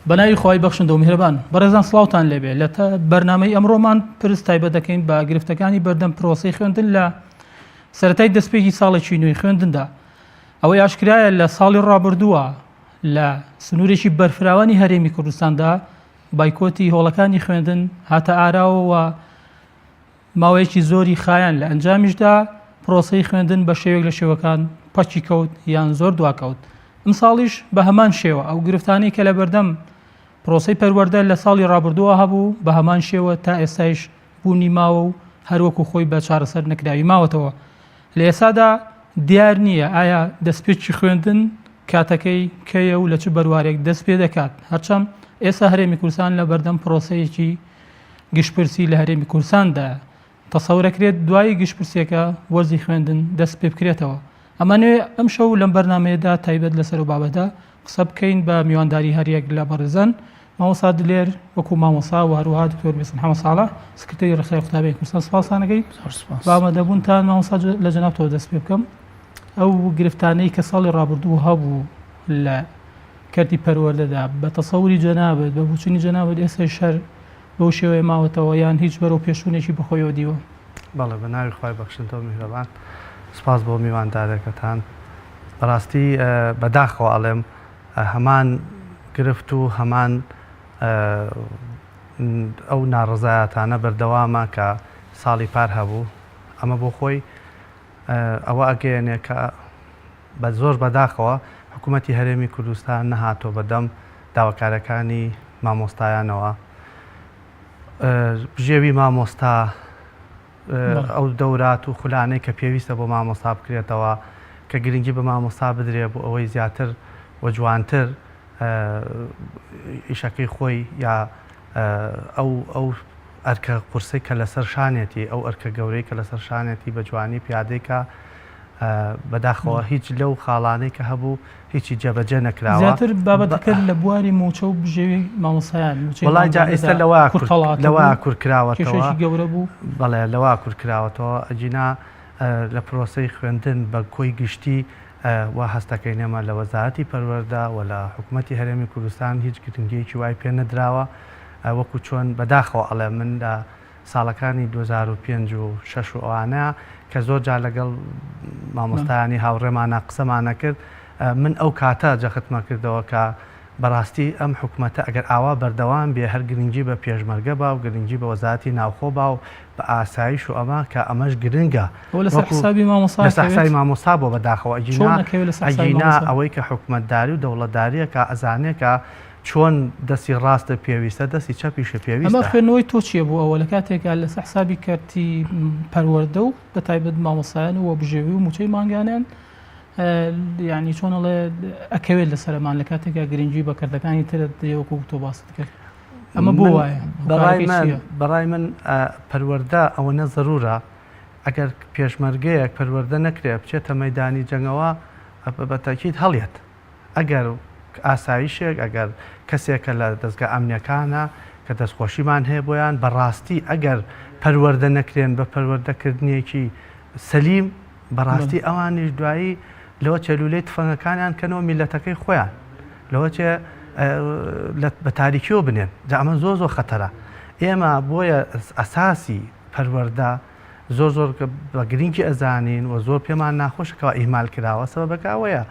بەناوی خوای بەخشندە و میهرەبان. بەڕێزان سڵاوتان لێبێ. لە بەرنامەی ئەمڕۆمان پرس تایبەت دەکەین بە گرفتەکانی بەردەم پرۆسەی خوێندن لە سەرەتای دەستپێکی ساڵێکی نوێی خوێندندا. ئەوەی ئاشکرایە لە ساڵی ڕابردووە لە سنوورێکی بەرفراوانی هەرێمی کوردستاندا بایکۆتی هۆڵەکانی خوێندن هاتە ئاراوە و ماوەیەکی زۆری خایان لە ئەنجامیشدا پرۆسەی خوێندن بە شێوەیەک لە شێوەکان پەکی کەوت یان زۆر دواکەوت. ئەمساڵیش بە هەمان شێوە ئەو گرفتانەی کە لەبەردەم پرۆسەی پەروەردە لە ساڵی ڕابردووە هەبوو بە هەمان شێوە تا ئێستایش بوونی ماوە و هەر وەکو خۆی بە چارەسەر نەکراوی ماوەتەوە. لە ئێستادا دیار نییە ئایا دەستپێکی خوێندن کاتەکەی کەیە و لە چ بەروارێک دەست پێ دەکات. هەرچەند ئێستا هەرێمی کوردستان لە بەردەم پرۆسەیەکی گشتپرسی لە هەرێمی کوردستاندایە. تەسەورەکرێت دوای گشتپرسیەکە وەرزی خوێندن دەست پێبکرێتەوە. ئەمانەوێ ئەمشەو لەم بەرنامەیەدا تایبەت لەسەر ئەو بابەتە قسە بکەین بە میوانداری هەریەک لە بەڕێزان مامۆستا دلێر وەکو مامۆستا و هەروەها دکتۆر بێسم حەمە ساڵح سکرتێری ڕێکخراوی قوتابیانی کوردستان سپاستان ئەکەین زۆر سپاس. بە ئامادەبوونتان مامۆستا لە جەنابتەوە دەست پێ بکەم ئەو گرفتانەی کە ساڵی ڕابردوو هەبوو لە کەرتی پەروەردەدا بە تەسەوری جەنابت بە بۆچوونی جەنابت ئێستایش هەر بەو شێوەیە ماوەتەوە یان هیچ بەرەو پێشچوونێکی بەخۆیەوە دیوە؟ بەڵێ بە ناوی خوای بەخشندە و میهرەبان سوپاس بۆ میواندارێکەتان بەڕاستی بەداخەوە ئەڵێم هەمان گرفت و هەمان ئەو ناڕزایەتانە بەردەوامە کە ساڵی پار هەبوو ئەمە بۆ خۆی ئەوە ئەگەیەنێ کە بە زۆر بەداخەوە حکوومەتی هەرێمی کوردستان نەهاتۆ بەدەم داواکارەکانی مامۆستایانەوە بژێوی مامۆستا ئەو دەورات و خولانەی کە پێویستە بۆ مامۆستا بکرێتەوە کە گرنگی بە مامۆستا بدرێ بۆ ئەوەی زیاتر و جوانتر ئیشەکەی خۆی یا ئەو ئەو ئەرکە قورسەی کە لەسەر شانێتی ئەو ئەرکە گەورەی کە لەسەر شانێتی بە جوانی پیادەی کە بەداخەوە هیچ لەو خاڵانەی کە هەبوو هیچی جێبەجێ نەکراوە. زیاتر بابەتەکە لە بواری مووچە و بژێوی مامۆستایان، مووچەی وەڵای جا ئێستا مانگانەدا لەوە کورت هەڵاتبوو، لەوە کورت کراوەتەوە. کێشەیەکی گەورە بوو. بەڵێ لەوە کورت کراوەتەوە، ئەگینا لە پرۆسەی خوێندن بە کۆی گشتی وا هەست دەکەین ئێمە لە وەزارەتی پەروەردە و لە حکوومەتی هەرێمی کوردستان هیچ گرنگییەکی وای پێ نەدراوە وەکوو چۆن بەداخەوە ئەڵێم من لە ساڵەکانی 2005 و 6 و ئەوانە کە زۆر جار لەگەڵ مامۆستایانی هاوڕێمانە قسەمانە کرد من ئەو کاتە جەختمە کردەوە کە بەڕاستی ئەم حکومەتە ئەگەر ئاوا بەردەوام بێ هەر گرنگی بە پێشمەرگە با و گرنگی بە وەزارەتی ناوخۆ با و بە ئاسایش و ئەمە کە ئەمەش گرنگە ئەوە لەسەر حسابی مامۆستا لەسەر حسابی مامۆستا بۆ بەداخەوە ئەگینا ئەگینا ئەوەی کە حکومەتداری و دەوڵەتداریەکە ئەزانێ کە چۆن دەستی ڕاستە پێویستە دەستی چەپیشە پێویستە. ئەمە خوێندنەوەی تۆ چیە بۆ ئەوە لە کاتێکا لەسەر حسابی کەرتی پەروەردە و بە تایبەت مامۆستایان و بژێوی و موچەی مانگانیان یعنی چۆن ئەڵێ ئەکەوێت لەسەرمان لە کاتێکا گرنگی بە کەرتەکانی تر دەدرێ وەکو تۆ باست کرد ئەمە بۆ وایە بەڕای من بەڕای من پەروەردە ئەوەنە زەرورە ئەگەر پێشمەرگەیەک پەروەردە نەکرێ بچێتە مەدانی جەنگەوە بە تەکید هەڵیەت ئەگەر ئاسایشێک، ئەگەر کەسێکە لە دەزگا ئەمنیەکانە کە دەستخۆشیمان هەیە بۆیان، بەڕاستی ئەگەر پەروەردە نەکرێن بە پەروەردەکردنێکی سەلیم، بەڕاستی ئەوانیش دوایی لەوە چێ لولەی تفەنگەکانیان کەنەوە میلەتەکەی خۆیان لەوە چێ بە تاریکیەوە بنێن. جا ئەمە زۆر زۆر خەتەرە. ئێمە بۆیە ئەساسی پەروەردە زۆر زۆر بە گرنگی ئەزانین و زۆر پێمان ناخۆشە کەوا ئیهمال کراوە سەبەبەکە ئەوەیە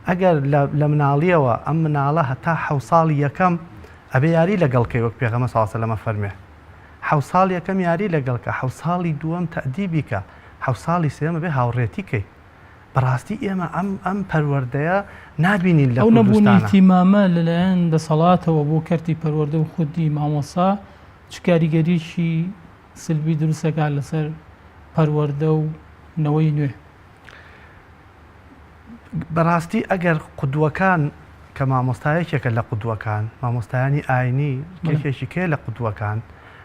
ئەگەر لە مناڵیەوە ئەم مناڵە هەتا حەو ساڵی یەکەم ئەبێ یاری لەگەڵ کەی وەک پێغەمبەر صلی الله علیه و سلم فەرمێ حەو ساڵ یەکەم یاری لەگەڵ کە حەو ساڵی دووەم تەئدیبی کە حەو ساڵی سێیەم ئەبێ هاوڕێتی کەی بەڕاستی ئێمە ئەم ئەم پەروەردەیە نابینین لە ئەو نەبوونی کوردستانە. ئیهتیمامە لەلایەن دەسەڵاتەوە بۆ کەرتی پەروەردە و خودی مامۆستا چ کاریگەریەکی سلبی دروست دەکات لەسەر پەروەردە و نەوەی نوێ. بەڕاستی ئەگەر قودوەکان کە مامۆستا یەکێکە لە قودوەکان، مامۆستایانی ئاینی یەکێکی کێ لە قودوەکان،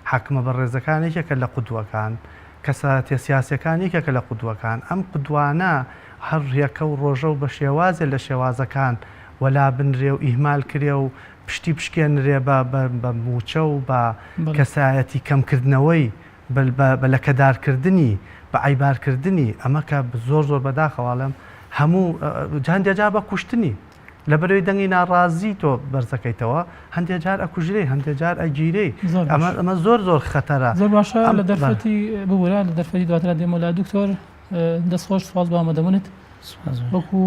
حاکمە بەڕێزەکان یەکێکە لە قودوەکان، کەسایەتیە سیاسیەکان یەکێکە لە قودوەکان، ئەم قودوانە هەر یەکە و ڕۆژە و بە شێوازێ لە شێوازەکان وەلا بنرێ و ئیهمال کرێ و پشتی بشکێنرێ بە بە مووچە و بە کەسایەتی کەمکردنەوەی بە بە لەکەدارکردنی بە عەیبارکردنی ئەمە کە زۆر زۆر بەداخەوە ئەڵێم هەموو هەندێ جار بە کوشتنی. لەبەرەوەی دەنگی ناڕازی تۆ بەرزەکەیتەوە هەندێ جار ئەکوژرێی هەندێ جار ئەگیرێی زۆر ئەمە باش ئەمە زۆر زۆر خەتەرە زۆر باشە ئەم لە بەڵێ. دەرفەتی ببورە لە دەرفەتی دواترا دێمەوە لای دکتۆر دەست خۆش سوپاس بۆ ئامادەبوونت سوپاس بۆ وەکو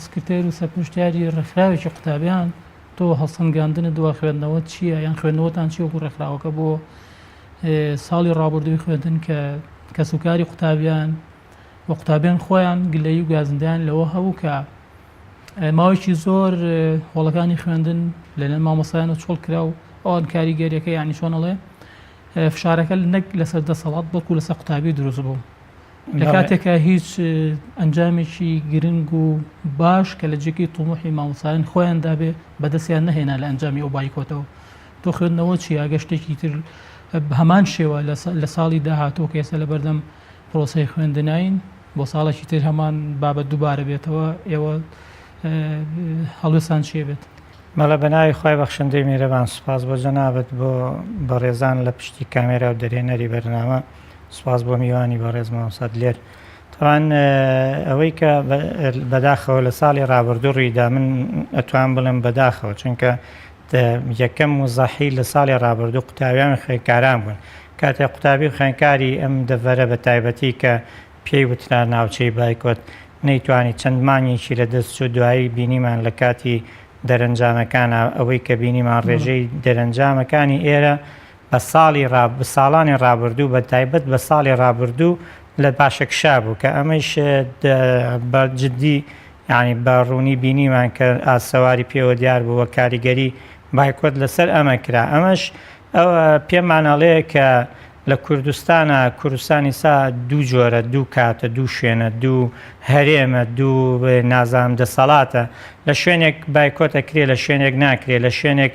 سکرتێر و سەرپەرشتیاری ڕێکخراوێکی قوتابیان تۆ هەڵسەنگاندنت دوا خوێندنەوەت چییە یان خوێندنەوەتان چییە وەکو ڕێکخراوەکە بۆ ساڵی ڕابردووی خوێندن کە کەسوکاری قوتابیان و قوتابیان خۆیان گلەیی و گازندەیان لەوە هەبوو کە ماوەیەکی زۆر هۆڵەکانی خوێندن لەلایەن مامۆستایانەوە چۆڵ کرا و ئەوان کاریگەریەکە یعنی چۆن ئەڵێ فشارەکە نەک لەسەر دەسەڵات بەڵکو لەسەر قوتابی دروست بوو لە کاتێکا هیچ ئەنجامێکی گرنگ و باش کە لە جێگەی طموحی مامۆستایان خۆیان دابێ بەدەستیان نەهێنا لە ئەنجامی ئەو بایکۆتەوە تۆ خوێندنەوە چی ئەگە شتێکی تر هەمان شێوە لە ساڵی داهاتوو کە ئێستا لە بەردەم پرۆسەی خوێندنین بۆ ساڵێکی تر هەمان بابەت دووبارە بێتەوە ئێوە هەڵوێستان چیە بێت؟ بەڵێ بەناوی خوای بەخشندەی میرەبان سوپاس بۆ جەنابت بۆ بەڕێزان لە پشتی کامێرا و دەرهێنەری بەرنامە سوپاس بۆ میوانی بەڕێز مامۆستا دلێر تەوان ئەوەی کە بەداخەوە لە ساڵی ڕابردوو ڕوویدا من ئەتوان بڵێم بەداخەوە چونکە یەکەم مزەحی لە ساڵی ڕابردوو قوتابیان و خوێندکاران بوون کاتێ قوتابی و خوێندکاری ئەم دەڤەرە بە تایبەتی کە پێی وترا ناوچەی بایکۆت نەیتوانی چەند مانگێکی لە دەست چوو دوایی بینیمان لە کاتی دەرەنجامەکانا ئەوەی کە بینیمان ڕێژەی دەرەنجامەکانی ئێرە بە ساڵی ساڵانی ڕابردوو بە تایبەت بە ساڵی ڕابردوو لە پاشەکشا بوو کە ئەمەیش بە جدی یانی بە ڕوونی بینیمان کە ئاسەواری پێوە دیار بوو و کاریگەری بایکۆت لەسەر ئەمە کرا ئەمەش ئەوە پێمان ئەڵێ کە لە کوردستانا کوردستان ئیسا دوو جۆرە دوو کاتە دوو شوێنە دوو هەرێمە دوو نازانم دەسەڵاتە لە شوێنێک بایکۆت ئەکرێ لە شوێنێک ناکرێ لە شوێنێک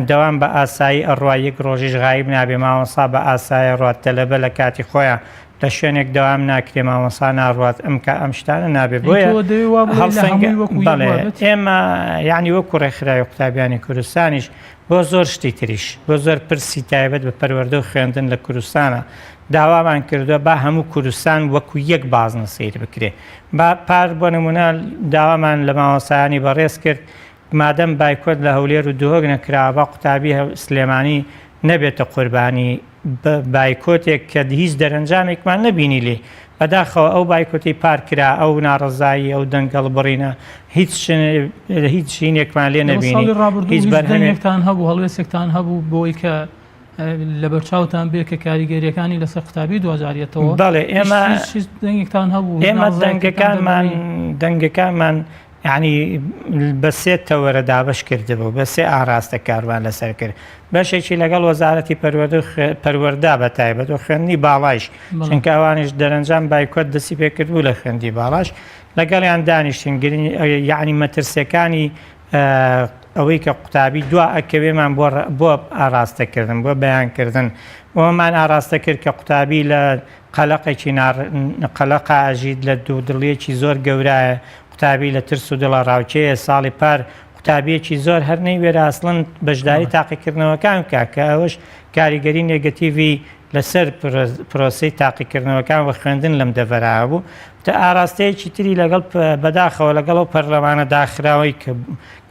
دەوام بە ئاسایی ئەڕوا یەک ڕۆژیش غایب نابێ مامۆسا بە ئاسایی ئەڕوات تەلەبە لە کاتی خۆیان لە شوێنێک دەوام ناکرێ مامۆسا ناڕوات ئەم کە ئەم شتانە نابێ بۆیە هەڵسەنگە بەڵێ ئێمە یعنی وەکو ڕێکخراوی قوتابیانی کوردستانیش بۆ زۆر شتی تریش، بۆ زۆر پرسی تایبەت بە پەروەردە و خوێندن لە کوردستانا داوامان کردووە با هەموو کوردستان وەکو یەک بازنە سەیر بکرێ. با پار بۆ نموونە داوامان لە مامۆستایانی بەڕێز کرد مادەم بایکۆت لە هەولێر و دهۆک نەکراوە با قوتابی سلێمانی نەبێتە قوربانی بایکۆتێک کە هیچ دەرەنجامێکمان نەبینی لێی. بەداخەوە ئەو بایکۆتەی پار کرا، ئەو ناڕەزایی، ئەو دەنگهەڵبڕینە هیچ هیچ شینێکمان لێ لەوە نەبینی، ساڵی ڕابردوو هیچ هیچ بەرهەمێک. دەنگێکتان هەبوو، هەڵوێستێکتان هەبوو بۆی کە لەبەرچاوتان بێ کە کاریگەرییەکانی لەسەر قوتابی دواجار یەتەوە؟ بەڵێ هیچ ئێمە هیچ هیچ دەنگێکتان هەبوو، هیچ ئێمە ناڕەزایەتییەکتان دەنگەکانمان دەربڕی؟ دەنگەکانمان یانی بە سێ تەوەرە دابەش کردبوو، بە سێ ئاراستە کارمان لەسەر کرد. بەشێکی لەگەڵ وەزارەتی پەروەردە و پەروەردە بە تایبەت و خوێندنی باڵایش، چونکە ئەوانیش دەرەنجام بایکۆت دەستی پێ کردبوو لە خوێندنی باڵاش، لەگەڵیان دانیشتین یانی مەترسیەکانی ئەوەی کە قوتابی دوا ئەکەوێمان بۆ بۆ ئاراستەکردن بۆ بەیانکردن ئەومان ئاراستە کرد کە قوتابی لە قەلەقێکی قەلەقا ئەژیت لە دوودڵیەکی زۆر گەورایە قوتابی لە ترس و دڵەڕاوکێیە، ساڵی پار قوتابییەکی زۆر هەر نەیوێرا ئەسڵەن بەشداری تاقیکردنەوەکان بکا کە ئەوەش کاریگەری نێگەتیڤی لەسەر پرۆسەی تاقیکردنەوەکان و خوێندن لەم دەڤەرە هەبوو. تا ئاراستەیەکی تری لەگەڵ بەداخەوە لەگەڵ ئەو پەرلەمانە داخراوەی کە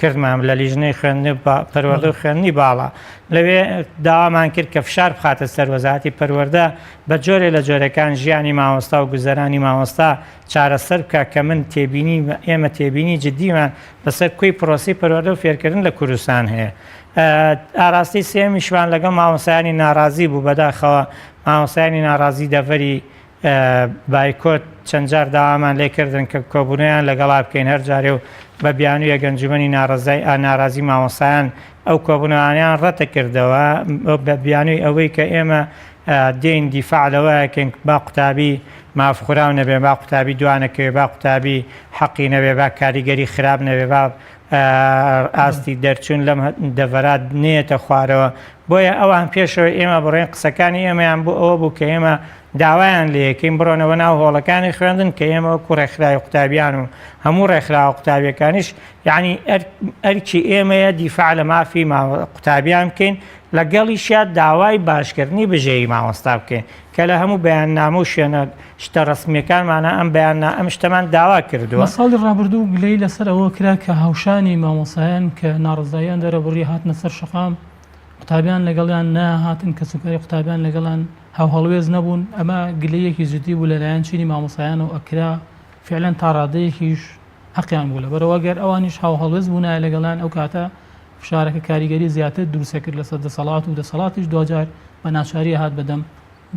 کردمان لە لیژنەی خوێندن پەروەردە و خوێندنی باڵا لەوێ داوامان کرد کە فشار بخاتە سەر وەزارەتی پەروەردە بە جۆرێ لە جۆرەکان ژیانی مامۆستا و گوزەرانی مامۆستا چارەسەر بکا کە من تێبینی ئێمە تێبینی جدیمان لەسەر کۆی پرۆسەی پەروەردە و فێرکردن لە کوردستان هەیە. ئاراستەی سێیەمیشمان لەگەڵ مامۆستایانی ناڕازی بوو، بەداخەوە مامۆستایانی ناڕازی دەڤەری بایکۆت چەند جار داوامان لێ کردن کە کۆبوونەوەیان لەگەڵا بکەین، هەر جارێ و بە بیانوویەک ئەنجومەنی ناڕەزای ناڕازی مامۆستایان ئەو کۆبوونەوانەیان ڕەتەکردەوە بە بیانووی ئەوەی کە ئێمە دێین دیفاع لەوە ئەکەین با قوتابی مافخوراو نەبێ، با قوتابی دوانەکەوێ، با قوتابی حەقی نەبێ، با کاریگەری خراپ نەبێ، با ئاستی دەرچوون لەم دەڤەرا نەیەتە خوارەوە. بۆیە ئەوان پێشەوەی ئێمە بڕۆین قسەکانی ئێمەیان بۆ ئەوە بوو کە ئێمە داوایان لێیەکەین بڕۆنەوە ناو هۆڵەکانی خوێندن کە ئێمە وەکو ڕێکخراوی قوتابیان و هەموو ڕێکخراوە قوتابیەکانیش یعنی ئەرکی ئێمەیە دیفاع لە مافی قوتابیان بکەین. لەگەڵیشیا داوای باشکردنی بژێوی مامۆستا بکەین کە لە هەموو بەیاننامە و شوێنە شتە ڕەسمیەکانمانە ئەم بەیاننا ئەم شتەمان داوا کردووە. لە ساڵی ڕابردوو گلەیی لەسەر ئەوە کرا کە هاوشانی مامۆستایان کە ناڕەزاییان دەرەبڕی هاتنە سەر شەقام، قوتابیان لەگەڵیان نەهاتن، کەسوکاری قوتابیان لەگەڵیان هاوهەڵوێست نەبوون، ئەمە گلەییەکی جدی بوو لەلایەن چینی مامۆستایانەوە ئەکرا، فیعلەن تا ڕادەیەکیش هەقیان بوو، لەبەرئەوە گەر ئەوانیش هاوهەڵوێست بوونایە لەگەڵیان ئەو کاتە فشارەکە کاریگەری زیاتر دروست ئەکرد لەسەر دەسەڵات و دەسەڵاتیش دواجار بە ناچاری ئەهات بەدەم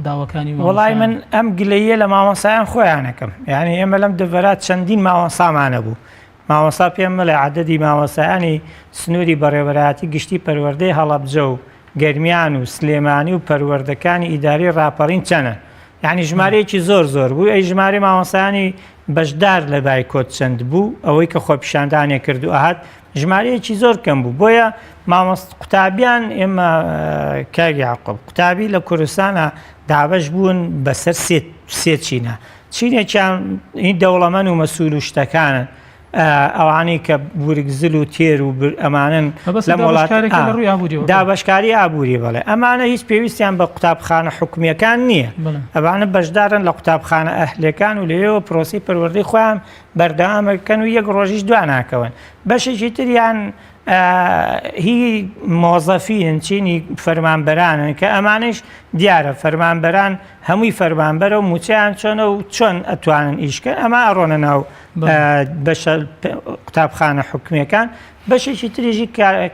داواکانی وەڵای مامۆستایان. من ئەم گلەییە لە مامۆستایان خۆیان ئەکەم یانی ئێمە لەم دەڤەرا چەندین مامۆستامان هەبوو مامۆستا پێم مەڵێ عەدەدی مامۆستایانی سنووری بەڕێوەبەرایەتی گشتی پەروەردەی هەڵەبجە و گەرمیان و سلێمانی و پەروەردەکانی ئیدارەی ڕاپەڕین چەنە یعنی ژمارەیەکی زۆر زۆر بوو ئەی ژمارەی مامۆستایانی بەشدار لە بایکۆت چەند بوو ئەوەی کە خۆپیشاندانێ کرد و ئەهات ژمارەیەکی زۆر کەم بوو بۆیە مامۆست قوتابیان ئێمە کاک یاقوب قوتابی لە کوردستانە دابەش بوون بەسەر سێ چینە چینێکیان هی دەوڵەمەن و مەسول و شتەکانن ئەوانەی کە ورگزل و تێر و ئەمانن لەم وڵات دابەشکاری ئابووری بڵێ ئەمانە هیچ پێویستیان بە قوتابخانە حکومیەکان نییە ئەوانە بەشدارن لە قوتابخانە ئەهلەکان و لەوێەوە پرۆسی پەروەردەی خۆیان بەردەوامەکەن و یەک ڕۆژیش دواناکەون بەشێکی تریان هی مۆزەفینن چینی فەرمانبەرانن کە ئەمانەیش دیارە فەرمانبەران هەمووی فەرمانبەرە و موچەیان چۆنە و چۆن ئەتوانن ئیشکەن ئەمە ئەڕۆنە ناو بەشە قوتابخانە حکومیەکان بەشێکی تریژی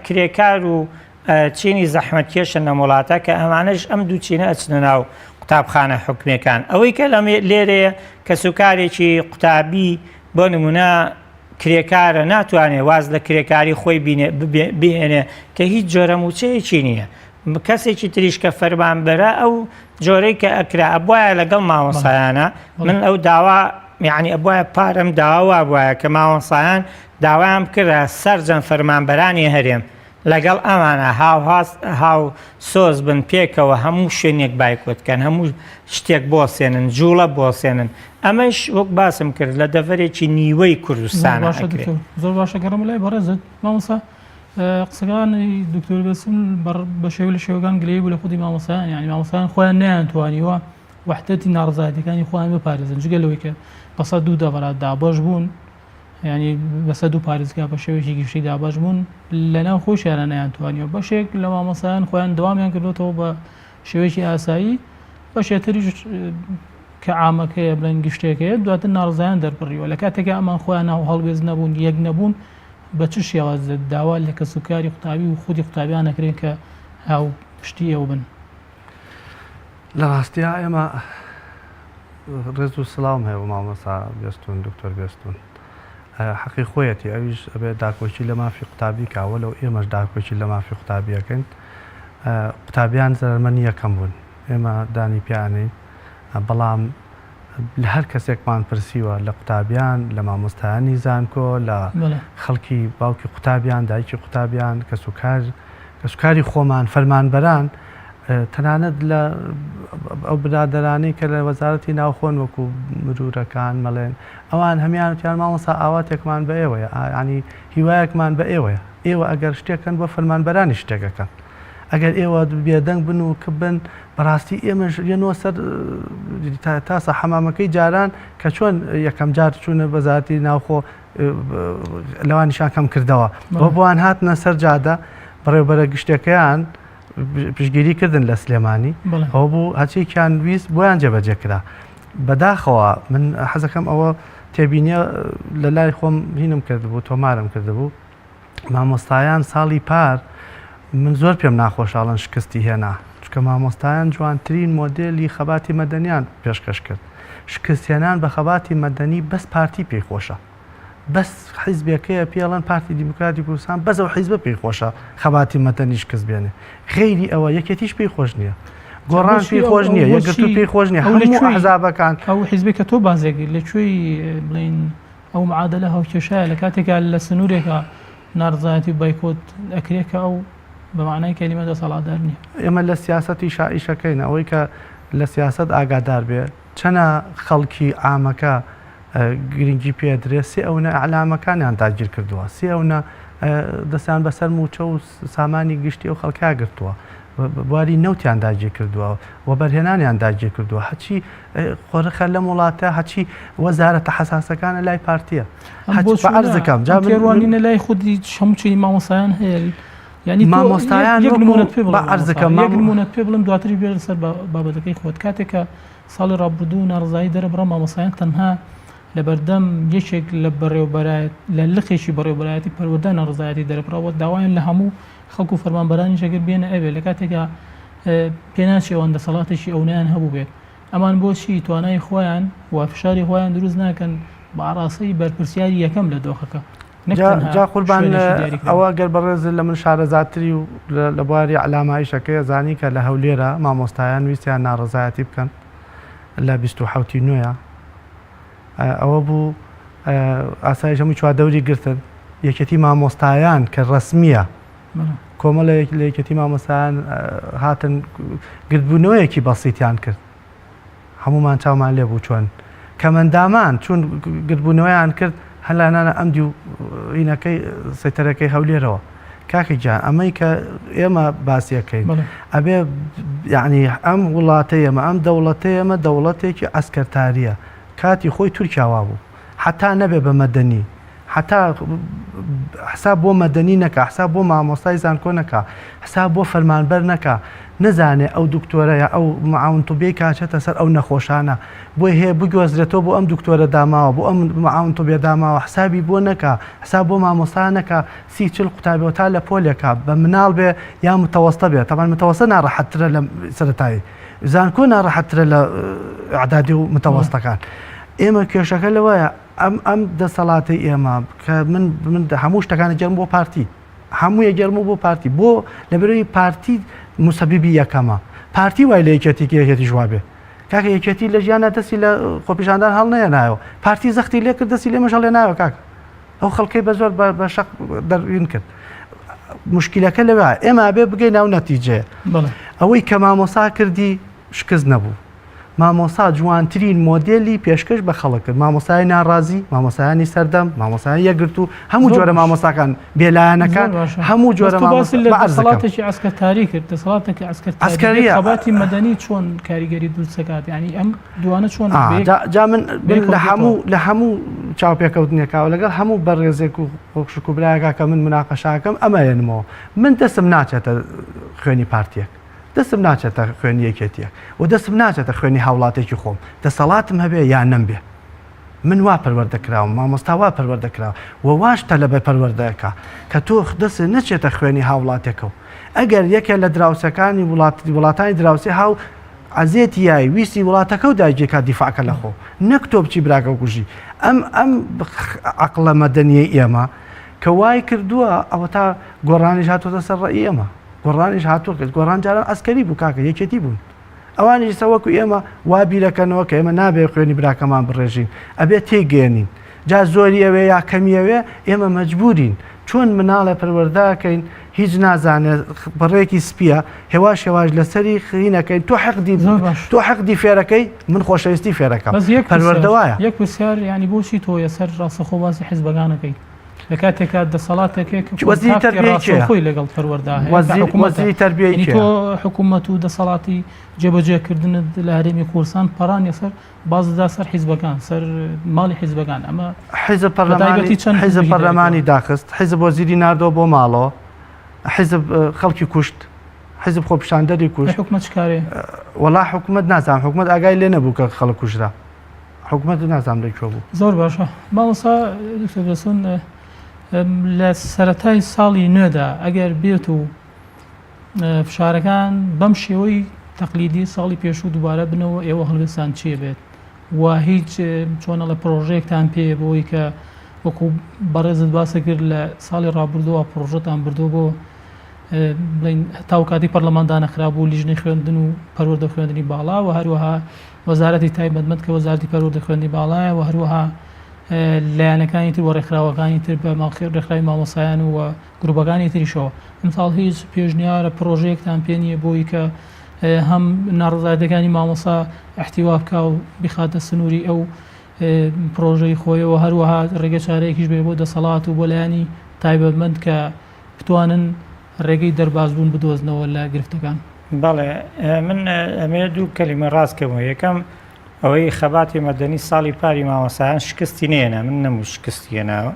کرێکار و چینی زەحمەتکێشن لەم وڵاتە کە ئەمانەش ئەم دوو چینە ئەچنە ناو قوتابخانە حکومیەکان ئەوەی کە لەم لێرەیە کەسوکارێکی قوتابی بۆ نمونە کرێکارە ناتوانێ واز لە کرێکاری خۆی بهێنێ کە هیچ جۆرە موچەیەکی نییە کەسێکی تریش کە فەرمانبەرە ئەو جۆرەی کە ئەکرا ئەبواە لەگەڵ مامۆسایانە من ئەو داوا یعنی ئەبواە پارەم داوا وایە کە مامۆسایان داوایان بکرا سەرجەم فەرمانبەرانی هەرێم لەگەڵ ئەمانە هاوهاست هاو سۆز بن پێکەوە هەموو شوێنێک بایکۆت کەن هەموو شتێک بۆسێنن جوڵە بۆسێنن ئەمەش وەک باسم کرد لە دەڤەرێکی نیوەی کوردستان باشە دکتۆر زۆر باشە گەڕم لای بەڕێزت مامۆستا قسەکانی دکتۆر بەسم بە شێوە لە شێوەکان گلەیی بوو لە خودی مامۆستایان یانی مامۆستایان خۆیان نەیانتوانیوە وەحدەتی ناڕەزایەتیەکانی خۆیان بپارێزن جگە لەوەی کە بەسەر دوو دەڤەرا دابەش بوون یانی بەسەر دوو پارێزگا بە شێوەیەکی گشتی دابەش بوون لەناو خۆشیانە نەیانتوانیوە بەشێک لە مامۆستایان خۆیان دەوامیان کردوێتەوە بە شێوەیەکی ئاسایی بەشێتریش کە عامەکەیە بڵێن گشتێکەیە دواتر ناڕزایان دەربڕیوە لە کاتێکا ئەمان خۆیان ناو هەڵوێست نەبوون یەک نەبوون بە چ شێواز داوا لە کەسوکاری قوتابی و خودی قوتابیان نەکرێن کە هاو پشتی ئێوە بن؟ لە ڕاستیا ئێمە ڕێز و سڵاوم هەیە بۆ مامۆستا بێستون دکتۆر بێستون حەقی خۆیەتی ئەویش ئەبێ داکۆکی لە مافی قوتابی کا وەلەو ئێمەش داکۆکی لە مافی قوتابیەکەین قوتابیان زەرەرمەنی یەکەم بوون ئێمە دانی پیانین بەڵام لە هەر کەسێکمان پرسیوە لە قوتابیان لە مامۆستایانی زانکۆ لە خەڵکی باوکی قوتابیان دایکی قوتابیان کەسوکار کەسوکاری خۆمان فەرمانبەران تەنانەت لە ئەو برادەرانەی کە لە وەزارەتی ناوخۆن وەکو مرورەکان مەڵێن ئەوان هەمیان وتیان مامۆستا ئاواتێکمان بە ئێوەیە ینی هیوایەکمان بە ئێوەیە ئێوە ئەگەر شتێکن بۆ فەرمانبەرانی شتێکەکەن ئەگەر ئێوە بێدەنگ بن و کپ بن بەڕاستی ئێمەش یەنەوە سەر تاسە حەمامەکەی جاران کە چۆن یەکەم جار چوونە وەزارەتی ناوخۆ لەوانیشان کەم کردەوە بۆ بۆیان هاتنە سەر جادە بەڕێوبەرە گشتەکەیان پشگیری کردن لە سلێمانی ئەوە بوو هەرچیکیان ویست بۆیان جێبەجێ کرا بەداخەوە من حەزەکەم ئەوە تێبینیە لە لای خۆم هینم کردبوو تۆمارم کردبوو مامۆستایان ساڵی پار من زۆر پێم ناخۆشاڵن شکستی هێنا چکە مامۆستایان جوانترین مۆدێلی خەباتی مەدەنیان پێشکەش کرد شکستهێنان بە خەباتی مەدەنی بەس پارتی پێی خۆشە بەس حیزبێکەیە پێڵەن پارتی دیموکراتی کوردستان بەس ئەو حیزبە پێی خۆشە خەباتی مەدەنی شکست بێنێ غەیری ئەوە یەکێتیش پێی خۆش نییە گۆڕان پێی خۆش نییە یەکگرتوو پێی خۆش نییە هەموو ئەحزابەکان ئەو حیزبێک کە تۆ بازێک لە کوێی بڵین ئەو معادلە هاوکێشایە لە کاتێکا لە سنوورێکا ناڕزایەتی و بایکۆت ئەکرێ کە ئەو بە معنای کەلیمە دەسەڵاتدار نییە. ئێمە لە سیاسەتیشا ئیشەکەین ئەوەی کە لە سیاسەت ئاگادار بێ چەنە خەڵکی عامەکە گرنگی پێدرێ سێ ئەونە ئەعلامەکانیان داگیر کردووە سێ ئەونە دەستیان بەسەر موچە و سامانی گشتی ئەو خەڵکا گرتووە. بواری نەوتیان داگیر کردووە، وەبەرهێنانیان داگیر کردووە، هەرچی قۆرخە لەم وڵاتە، هەرچی وەزارەتە حەساسەکانە لای پارتییە. ئەم بۆچوونە، ئەم تێڕوانینە لای خودی هەموو چینی مامۆستایان هەیە. یعنی مامۆستایان یەک نمونەت پێ بڵێم عەرزەکەم یەک نمونەت پێ بڵێم دواتری بێ لەسەر بابەتەکەی خۆت کاتێک کە ساڵی ڕابردوو ناڕزایی دەرەبڕە مامۆستایان تەنها لەبەردەم یەکێک لە بەڕێوبەرایەت لە لقێکی بەڕێوبەرایەتی پەروەردە ناڕزایەتی دەربڕەوە داوایان لە هەموو خەڵک و فەرمانبەرانیش ئەگەر بێنە ئەوێ لە کاتێکا پێناچێ ئەوان دەسەڵاتێکی ئەونەیان هەبوو بێت ئەمان بۆچی توانای خۆیان و فشاری خۆیان دروست ناکەن بە ئاڕاستەی بەرپرسیاری یەکەم لە دۆخەکە نەک تەنها جا قوربان شوێنێکی دیاریکراو. ئەوە گەر بەڕێزت لە من شارەزاتری و لە بواری ئیعلامایشەکەی ئەزانی کە لە هەولێرا مامۆستایان ویستیان ناڕەزایەتی بکەن لە 27 ی نۆیە ئەوە بوو ئاسایش هەموو چواردەوری گرتن یەکێتی مامۆستایان کە ڕەسمیە کۆمەڵێک لە یەکێتی مامۆستایان هاتن گردبوونەوەیەکی بەسیتیان کرد هەمومان چاومان لێ بوو چۆن کەمەندامان چون گردبوونەوەیان کرد هەلانانە ئەم دیو ئینەکەی سەیتەرەکەی هەولێرەوە کاکە گیان ئەمەی کە ئێمە باسیەکەین ئەبێ یعنی ئەم وڵاتە ئێمە ئەم دەوڵەتە ئێمە دەوڵەتێکی ئەسکەرتاریە کاتی خۆی تورکیا وابوو حتا نەبێ بە مەدەنی حتا حساب بۆ مەدەنی نەکا حساب بۆ مامۆستای زانکۆ نەکا حساب بۆ فەرمانبەر نەکا نەزانێ ئەو دکتۆرە یا ئەو معاون طبیەی کاچێتە سەر ئەو نەخۆشانە بۆی هەیە بگوێزرێتەوە بۆ ئەم دکتۆرە داماوە بۆ ئەم معاون طبیە داماوە حسابی بۆ نەکا حساب بۆ مامۆستا نەکا 30 40 قوتابیەوە تا لە پۆلێکا بە مناڵ بێ یا متەوەستە بێ تەبعەن متەوەستە ناڕەحەتترە لە سەرەتایی زانکۆ ناڕەحەتترە لە ئەعدادی و متەوەستەکان ئێمە کێشەکە لەوەیە ئەم ئەم دەسەڵاتەی ئێمە کە من من هەموو شتەکانی گەرم بۆ پارتی هەموویە گەرم بۆ پارتی بۆ لەبەرەوەی پارتی مسەبیبی یەکەمە پارتی وای لە یەکێتی یەکێتی ژوا بێ کاکە یەکێتی لە ژیانە دەستی لە خۆپیشاندان هەڵنەیەنایەوە پارتی زەختی لێ کرد دەستی لێ مەژەڵێنایەوە کاکە ئەو خەڵکەی بە زۆر بە شەق دەروین کرد مشکلەکە لەوە ئێمە بێ بگەی ناو نەتیجەیە ئەوەی کە مامۆسا کردی شکست نەبوو مامۆسا جوانترین مۆدێلی پێشکەش بە خەڵک کرد مامۆستای ناڕازی مامۆستایانی سەردەم مامۆستایان یەکگرتوو هەموو جۆرە مامۆستاکان بێلایەنەکان هەموو جۆرە دەسەڵاتێکی عسکەرتاری کرد دەسەڵاتێکی عسکەرتاریە خەباتی مەدەنی چۆن کاریگەری دروست دەکات یعنی ئەم دوانە چۆن جا من لە هەموو لە هەموو چاوپێکەوتنێکاوە لەگەڵ هەموو بەڕێزێک و خۆشک و برایەکە کە من مناقەشاکەم ئەمە ێنمەوە من دەستم ناچێتە خوێنی پارتیەک دەستم ناچێتە خوێنی یەکێتیەک و دەستم ناچێتە خوێنی هاوڵاتێکی خۆم دەسەڵاتم هەبێ یا نەمبێ من وا پەروەردە کراوم مامۆستا وا پەروەردە کراوە و واش تەلەبە پەروەردەکە کە تۆ دەست نەچێتە خوێنی هاوڵاتێکەوە ئەگەر یەکێ لە دراوسەکانی وڵات وڵاتانی دراوسێ هاو عەزێتی یای ویستی وڵاتەکە و داگیرکات دیفاعکە لە خۆ نەک تۆ بچی براکە کوژی ئەم ئەم عقلە مەدەنیەی ئێمە کە وای کردووە ئەوە تا گۆڕانیش هاتۆتە سەر ڕەئی ئێمە گۆڕانیش هاتووە کرد گۆڕان جاران عەسکەری بوو کاکە یەکێتی بوون ئەوانیش ئیستا وەکو ئێمە وا بیرەکەنەوە کە ئێمە نابێ خوێنی براکەمان بڕێژین ئەبێ تێیگەیەنین جا زۆری ئەوێ یا کەمی ئەوێ ئێمە مەجبورین چۆن مناڵێ پەروەردەکەین هیچ نازانێت بڕێکی سپیە هێواش هێواش لەسەری خینەکەین تۆ حەقدی زۆر باش. تۆ حەقدی فێرەکەی من خۆشەویستی فێرەکەم بەس یەک پرسیار پەروەردەوایە یەک پرسیار یعنی بۆچی تۆ یەسەر ڕاستەخۆ باسی حیزبەکانەکەی لە کاتێکا دەسەڵاتێکێک وەزیری تەربیەی کێیە؟ خۆی لەگەڵ پەروەردە هەیە کە وەزیر حکوومەتە. وەزیری تەربیەی یعنی کێیە؟ تۆ حکوومەت و دەسەڵاتی جێبەجێکردنت لە هەرێمی کوردستان پەڕانیە سەر بازدا سەر حیزبەکان سەر ماڵی حیزبەکان ئەمە حیزب پەرلەمانی بەتایبەتی چەند حیزب حیزبێکی پەرلەمانی دیاریکراوە. داخست حیزب وەزیری ناردەوە بۆ ماڵەوە حیزب خەڵکی کوشت حیزب خۆپیشاندەری ئەی کوشت حکومەت چ کارەیە؟ وەڵا حکومەت نازانم حکومەت ئاگای لێ نەبوو کە خەڵک کوژرا حکومەت نازانم لە کوێ بوو. زۆر باشە مامۆستا دکتۆر بەسون لە سەرەتای ساڵی نوێدا ئەگەر بێت و فشارەکان بەم شێوەی تەقلیدی ساڵی پێشوو دووبارە بنەوە ئێوە هەڵوێستان چییە بێت و هیچ چۆنەڵە پرۆژەیەکتان پێ بۆی کە وەکو بەڕێزت باسە کرد لە ساڵی ڕابردووە پرۆژەتان بردووە بۆ بڵین تاو کاتی پەرلەمان دانەخرابوو لیژنەی خوێندن و پەروەردە خوێندنی باڵا و هەروەها وەزارەتی تایبەتمەند کە وەزارەتی پەروەردە خوێندنی باڵایە و هەروەها لایەنەکانی تر و ڕێکخراوەکانی تر بە ڕێکخراوی مامۆسایان و گروپەکانی تریشەوە ئەمساڵ هیچ پێشنیارە پرۆژەیەکتان پێ نییە بۆی کە هەم ناڕزایەتەکانی مامۆسا احتیوا بکا و بخاتە سنووری ئەو پرۆژەی خۆیەوە هەروەها ڕێگە چارەیەکیش بێ بۆ دەسەڵات و بۆ لایەنی تایبەتمەند کە بتوانن. ڕێگەی دەربازبوون بدۆزنەوە لە گرفتەکان؟ بەڵێ من ئەمەوێت دوو کەلیمە ڕاست کەمەوە یەکەم ئەوەی خەباتی مەدەنی ساڵی پاری مامۆستایان شکستی نێنا من نەموو شکستی هێناوە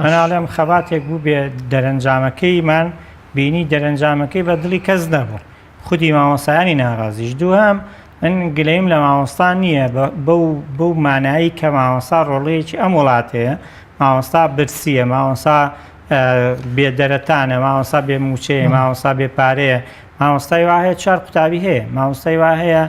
من ئەڵێم خەباتێک بوو بێ دەرەنجامەکەیمان بینی دەرەنجامەکەی بە دڵی کەس نەبوو خودی مامۆستایانی ناڕازیش دووهەم من گلەیم لە مامۆستا نییە بەو بەو مانایی کە مامۆستا ڕۆڵەیەکی ئەم وڵاتەیە مامۆستا برسیە مامۆستا بێدەرەتانە مامۆستا بێ موچەیە مامۆستا بێ پارەیە مامۆستای وا هەیە چوار قوتابی هەیە مامۆستای وا هەیە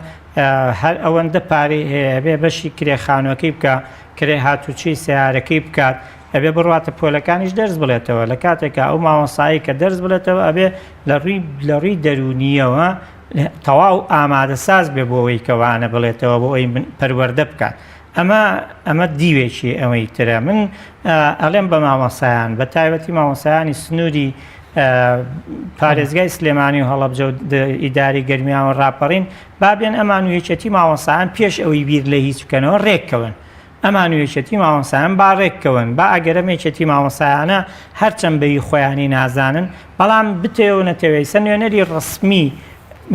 هەر ئەوەندە پارەی هەیە ئەبێ بەشی کرێ خانوەکەی بکە کرێ هاتوچی سیارەکەی بکات ئەبێ بڕواتە پۆلەکانیش دەرس بڵێتەوە لە کاتێکا ئەو مامۆستایی کە دەرس بڵێتەوە ئەبێ لە ڕووی لە ڕووی دەروونیەوە تەواو ئامادەساز بێ بۆ ئەوەی کە وانە بڵێتەوە بۆ ئەوەی پەروەردە بکات ئەمە ئەمە دیوێکی ئەوەی ترە من ئەڵێم بە مامۆسایان بە تایبەتی مامۆسایانی سنووری پارێزگای سلێمانی و هەڵەبجە و ئیداری گەرمیان و ڕاپەڕین با بێن ئەمان و یەکێتی مامۆسایان پێش ئەوەی بیر لە هیچ بکەنەوە ڕێککەون ئەمان و یەکێتی مامۆستایان با ڕێککەون، با ئەگەر ئەم یەکێتی مامۆستایانە هەرچەند بە هی خۆیانی نازانن، بەڵام بتەوێ و نەتەوێ ئیستا نوێنەری ڕەسمی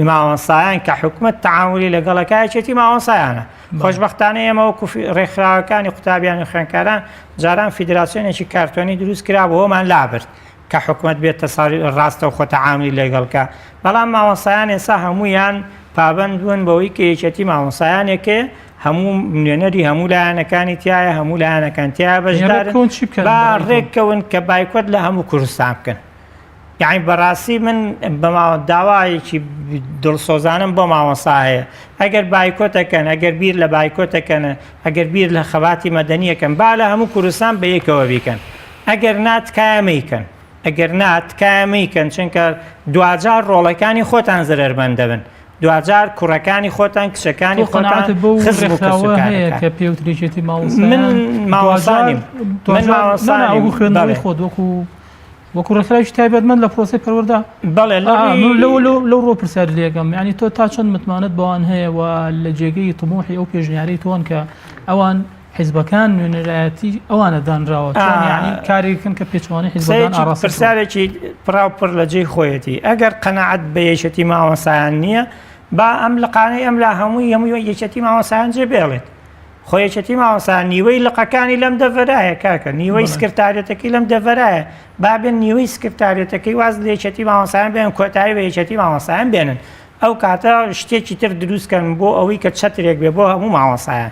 مامۆستایان کە حکومەت تەعامولی لەگەڵ ئەکا یەکێتی مامۆستایانە. خۆشبەختانە ئێمە وەکو ڕێکخراوەکانی قوتابیان و خوێندکاران جاران فیدراسیۆنێکی کارتۆنی دروست کرابوو ئەومان لابرد کە حکومەت بێت ڕاستەوخۆ تەعامولی لەگەڵ کا، بەڵام مامۆستایان ئێستا هەموویان پابەند بوون بەوەی کە یەکێتی مامۆستایانێکەیە هەموو نوێنەری هەموو لایەنەکانی تایە هەموو لایەنەکان تیا بەشدارن با ڕێککەون کە بایکۆت لە هەموو کوردستان بکەن یعنی بەڕاستی من بەماوە داوایەکی دڵسۆزانم بۆ مامۆستا هەیە ئەگەر بایکۆتەکەن ئەگەر بیر لە بایکۆتەکەن ئەگەر بیر لە خەباتی مەدەنیەکەن با لە هەموو کوردستان بە یەکەوە بیکەن ئەگەر نا تکایە مەیکەن ئەگەر نا تکایە مەیکەن چونکە دواجار ڕۆڵەکانی خۆتان زەرەرمەند دەبن دواجار کوڕەکانی خۆتان کچەکانی تۆ خۆتان قەناعەتت بەو خزم و ڕێکخراوە هەیە کەسوکارەکان کە پێوترێ یەکێتی من مامۆستایان مامۆستا دواجار نیم من دواجار مامۆستا نا نا نیم وەکو خوێندنەوەی بەڵێ خۆت وەکو وەکو ڕێکخراوێکی تایبەتمەند لە پرۆسەی پەروەردە بەڵێ لە ئا من ڕووی لەو لەو لەو ڕووە پرسیارت لێ ئەکەم یانی تۆ تا چەند متمانەت بەوان هەیە و لە جێگەی طموحی ئەو پێشنیارەی تۆن کە ئەوان حیزبەکان نوێنەرایەتی ئەوانە دانراوە چۆن یانی کارێک بکەن کە پێچەوانەی حیزبەکان قسەیەکی ئاڕاستە بکەن؟ پرسیارێکی پڕاو پڕ لە جێی خۆیەتی ئەگەر قەناعەت بە یەکێتی مامۆستایان نییە با ئەم لقانەی ئەم لا هەمووی هەمووی یەکێتی مامۆستایان جێ بێڵێت خۆ یەکێتی مامۆستایان نیوەی لقەکانی لەم دەڤەرایە کاکە نیوەی بەڵێ. سکرتاریەتەکەی لەم دەڤەرایە با بێن نیوەی سکرتاریەتەکەی واز لە یەکێتی مامۆستایان بێنن کۆتایی بە یەکێتی مامۆستایان بێنن ئەو کاتە شتێکی تر دروست کەن بۆ ئەوەی کە چەترێک بێ بۆ هەموو مامۆستایان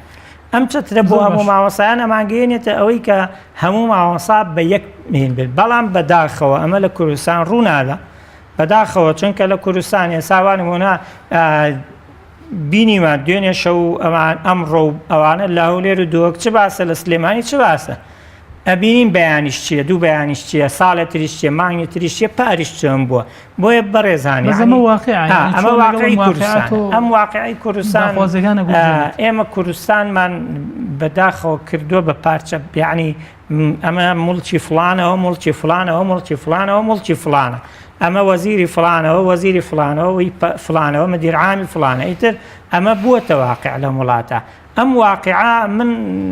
ئەم چەترە بۆ هەموو مامۆستایان ئەمانگەیەنێتە ئەوەی کە هەموو مامۆستا بە یەک مین بێت بەڵام بەداخەوە ئەمە لە کوردستان ڕوونادا بەداخەوە چونکە لە کوردستان ئێساوان نمونە بینیمان دوێنێ شەو ئەوان ئەمڕۆ و ئەوانە لە هەولێر و دهۆک چ باسە لە سلێمانی چ باسە ئەبینین بەیانیش چییە دوو بەیانیش چییە ساڵێ تریش چییە مانگی تریش چییە پاریش چۆن بووە بۆیە بەڕێزان بەس ئەمە واقیعە ها، یانی ئەمە چۆن لەگەڵ واقعی ئەم واقیعە کوردستان تۆ ئەم واقعی کوردستان داخوازیەکان ئەگونجێنیت؟ ئێمە کوردستانمان بەداخەوە کردووە بە پارچە یعنی ئەمە موڵکی فڵانەوە موڵکی فڵانەوە موڵکی فڵانەوە موڵکی فڵانە ئەمە وەزیری فڵانەوە وەزیری فڵانەوە وی فڵانەوە مدیر عامی فڵانە ئیتر ئەمە بووەتە واقع لەم وڵاتە ئەم واقعە من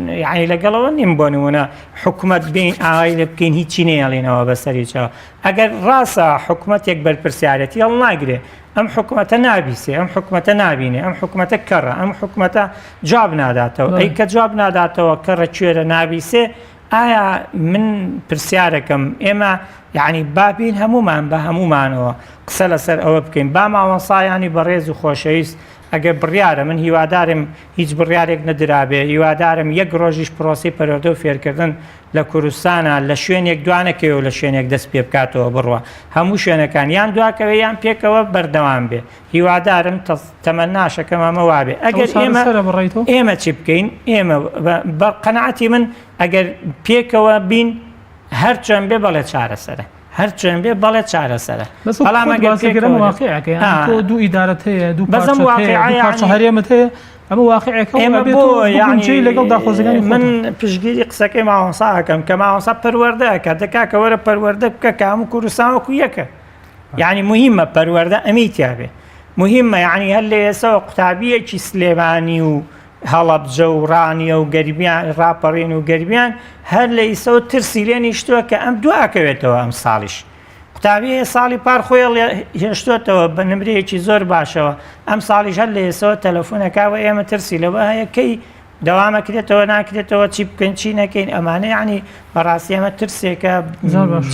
یعنی لەگەڵەوە نیم بۆ نمونە حکومەت بین ئاوای لێ بکەین هیچی نێڵینەوە بەسەریچەوە ئەگەر ڕاستە حکومەتێک بەرپرسیارەتی هەڵناگرێ ئەم حکومەتە نابیسێ ئەم حکومەتە نابینێ ئەم حکومەتە کەڕە ئەم حکومەتە جواب ناداتەوە ئەی کە جواب ناداتەوە کەڕە کوێرە نابیسێ ئایا من پرسیارەکەم ئێمە یعنی بابین هەمومان بە هەمومانەوە قسە لەسەر ئەوە بکەین با مامۆسایانی بەڕێز و خۆشەویست ئەگەر بڕیارە من هیوادارم هیچ بڕیارێک نەدرابێ هیوادارم یەک ڕۆژیش پرۆسی پەروەردە و فێرکردن لە کوردستانا لە شوێنێک دوانەکەوێ و لە شوێنێک دەست پێ بکاتەوە بڕوا هەموو شوێنەکان یان دواکەوێ یان پێکەوە بەردەوام بێ هیوادارم تەمەناشەکەم ئەمە وابێ ئەگەر ئێمە ئێمە چی بکەین ئێمە بە قەناعەتی من ئەگەر پێکەوە بین هەرچەند بێ بەڵێ چارەسەرە هەرچەند بێ بەڵێ چارەسەرە بەڵام ئەگەر پێکەوە واقعەکە تۆ دوو ئیدارەت هەیە دوو بەزم پارچە هەرێمت هەیە ئەمە واقعەکە ئێمە بۆ یانی لەگەڵ داخوازیەکانی من پشگیری قسەکەی مامۆستا ئەکەم کە مامۆستا پەروەردە ئەکات دەکا کە وەرە پەروەردە بکە کە هەموو کوردستان وەکو یەکە یعنی مهمە پەروەردە ئەمی تیابێ مهمە یعنی هەر لە ئێسەوە قوتابیەکی سلێمانی و هەڵەبجە و ڕانیە و گەرمیان ڕاپەڕین و گەرمیان هەر لە ئیسەوە ترسی لێ نیشتووە کە ئەم دواکەوێتەوە ئەم ساڵیش. قوتابی هەیە ساڵی پار خۆی هێشتۆتەوە بە نمرەیەکی زۆر باشەوە ئەم ساڵیش هەر لە ئێسەوە تەلەفۆنەکە و ئێمە ترسی لەوە هەیە کەی دەوامەکرێتەوە ناکرێتەوە چی بکەین چی نەکەین ئەمانە یعنی بەڕاستی ئەمە ترسێکە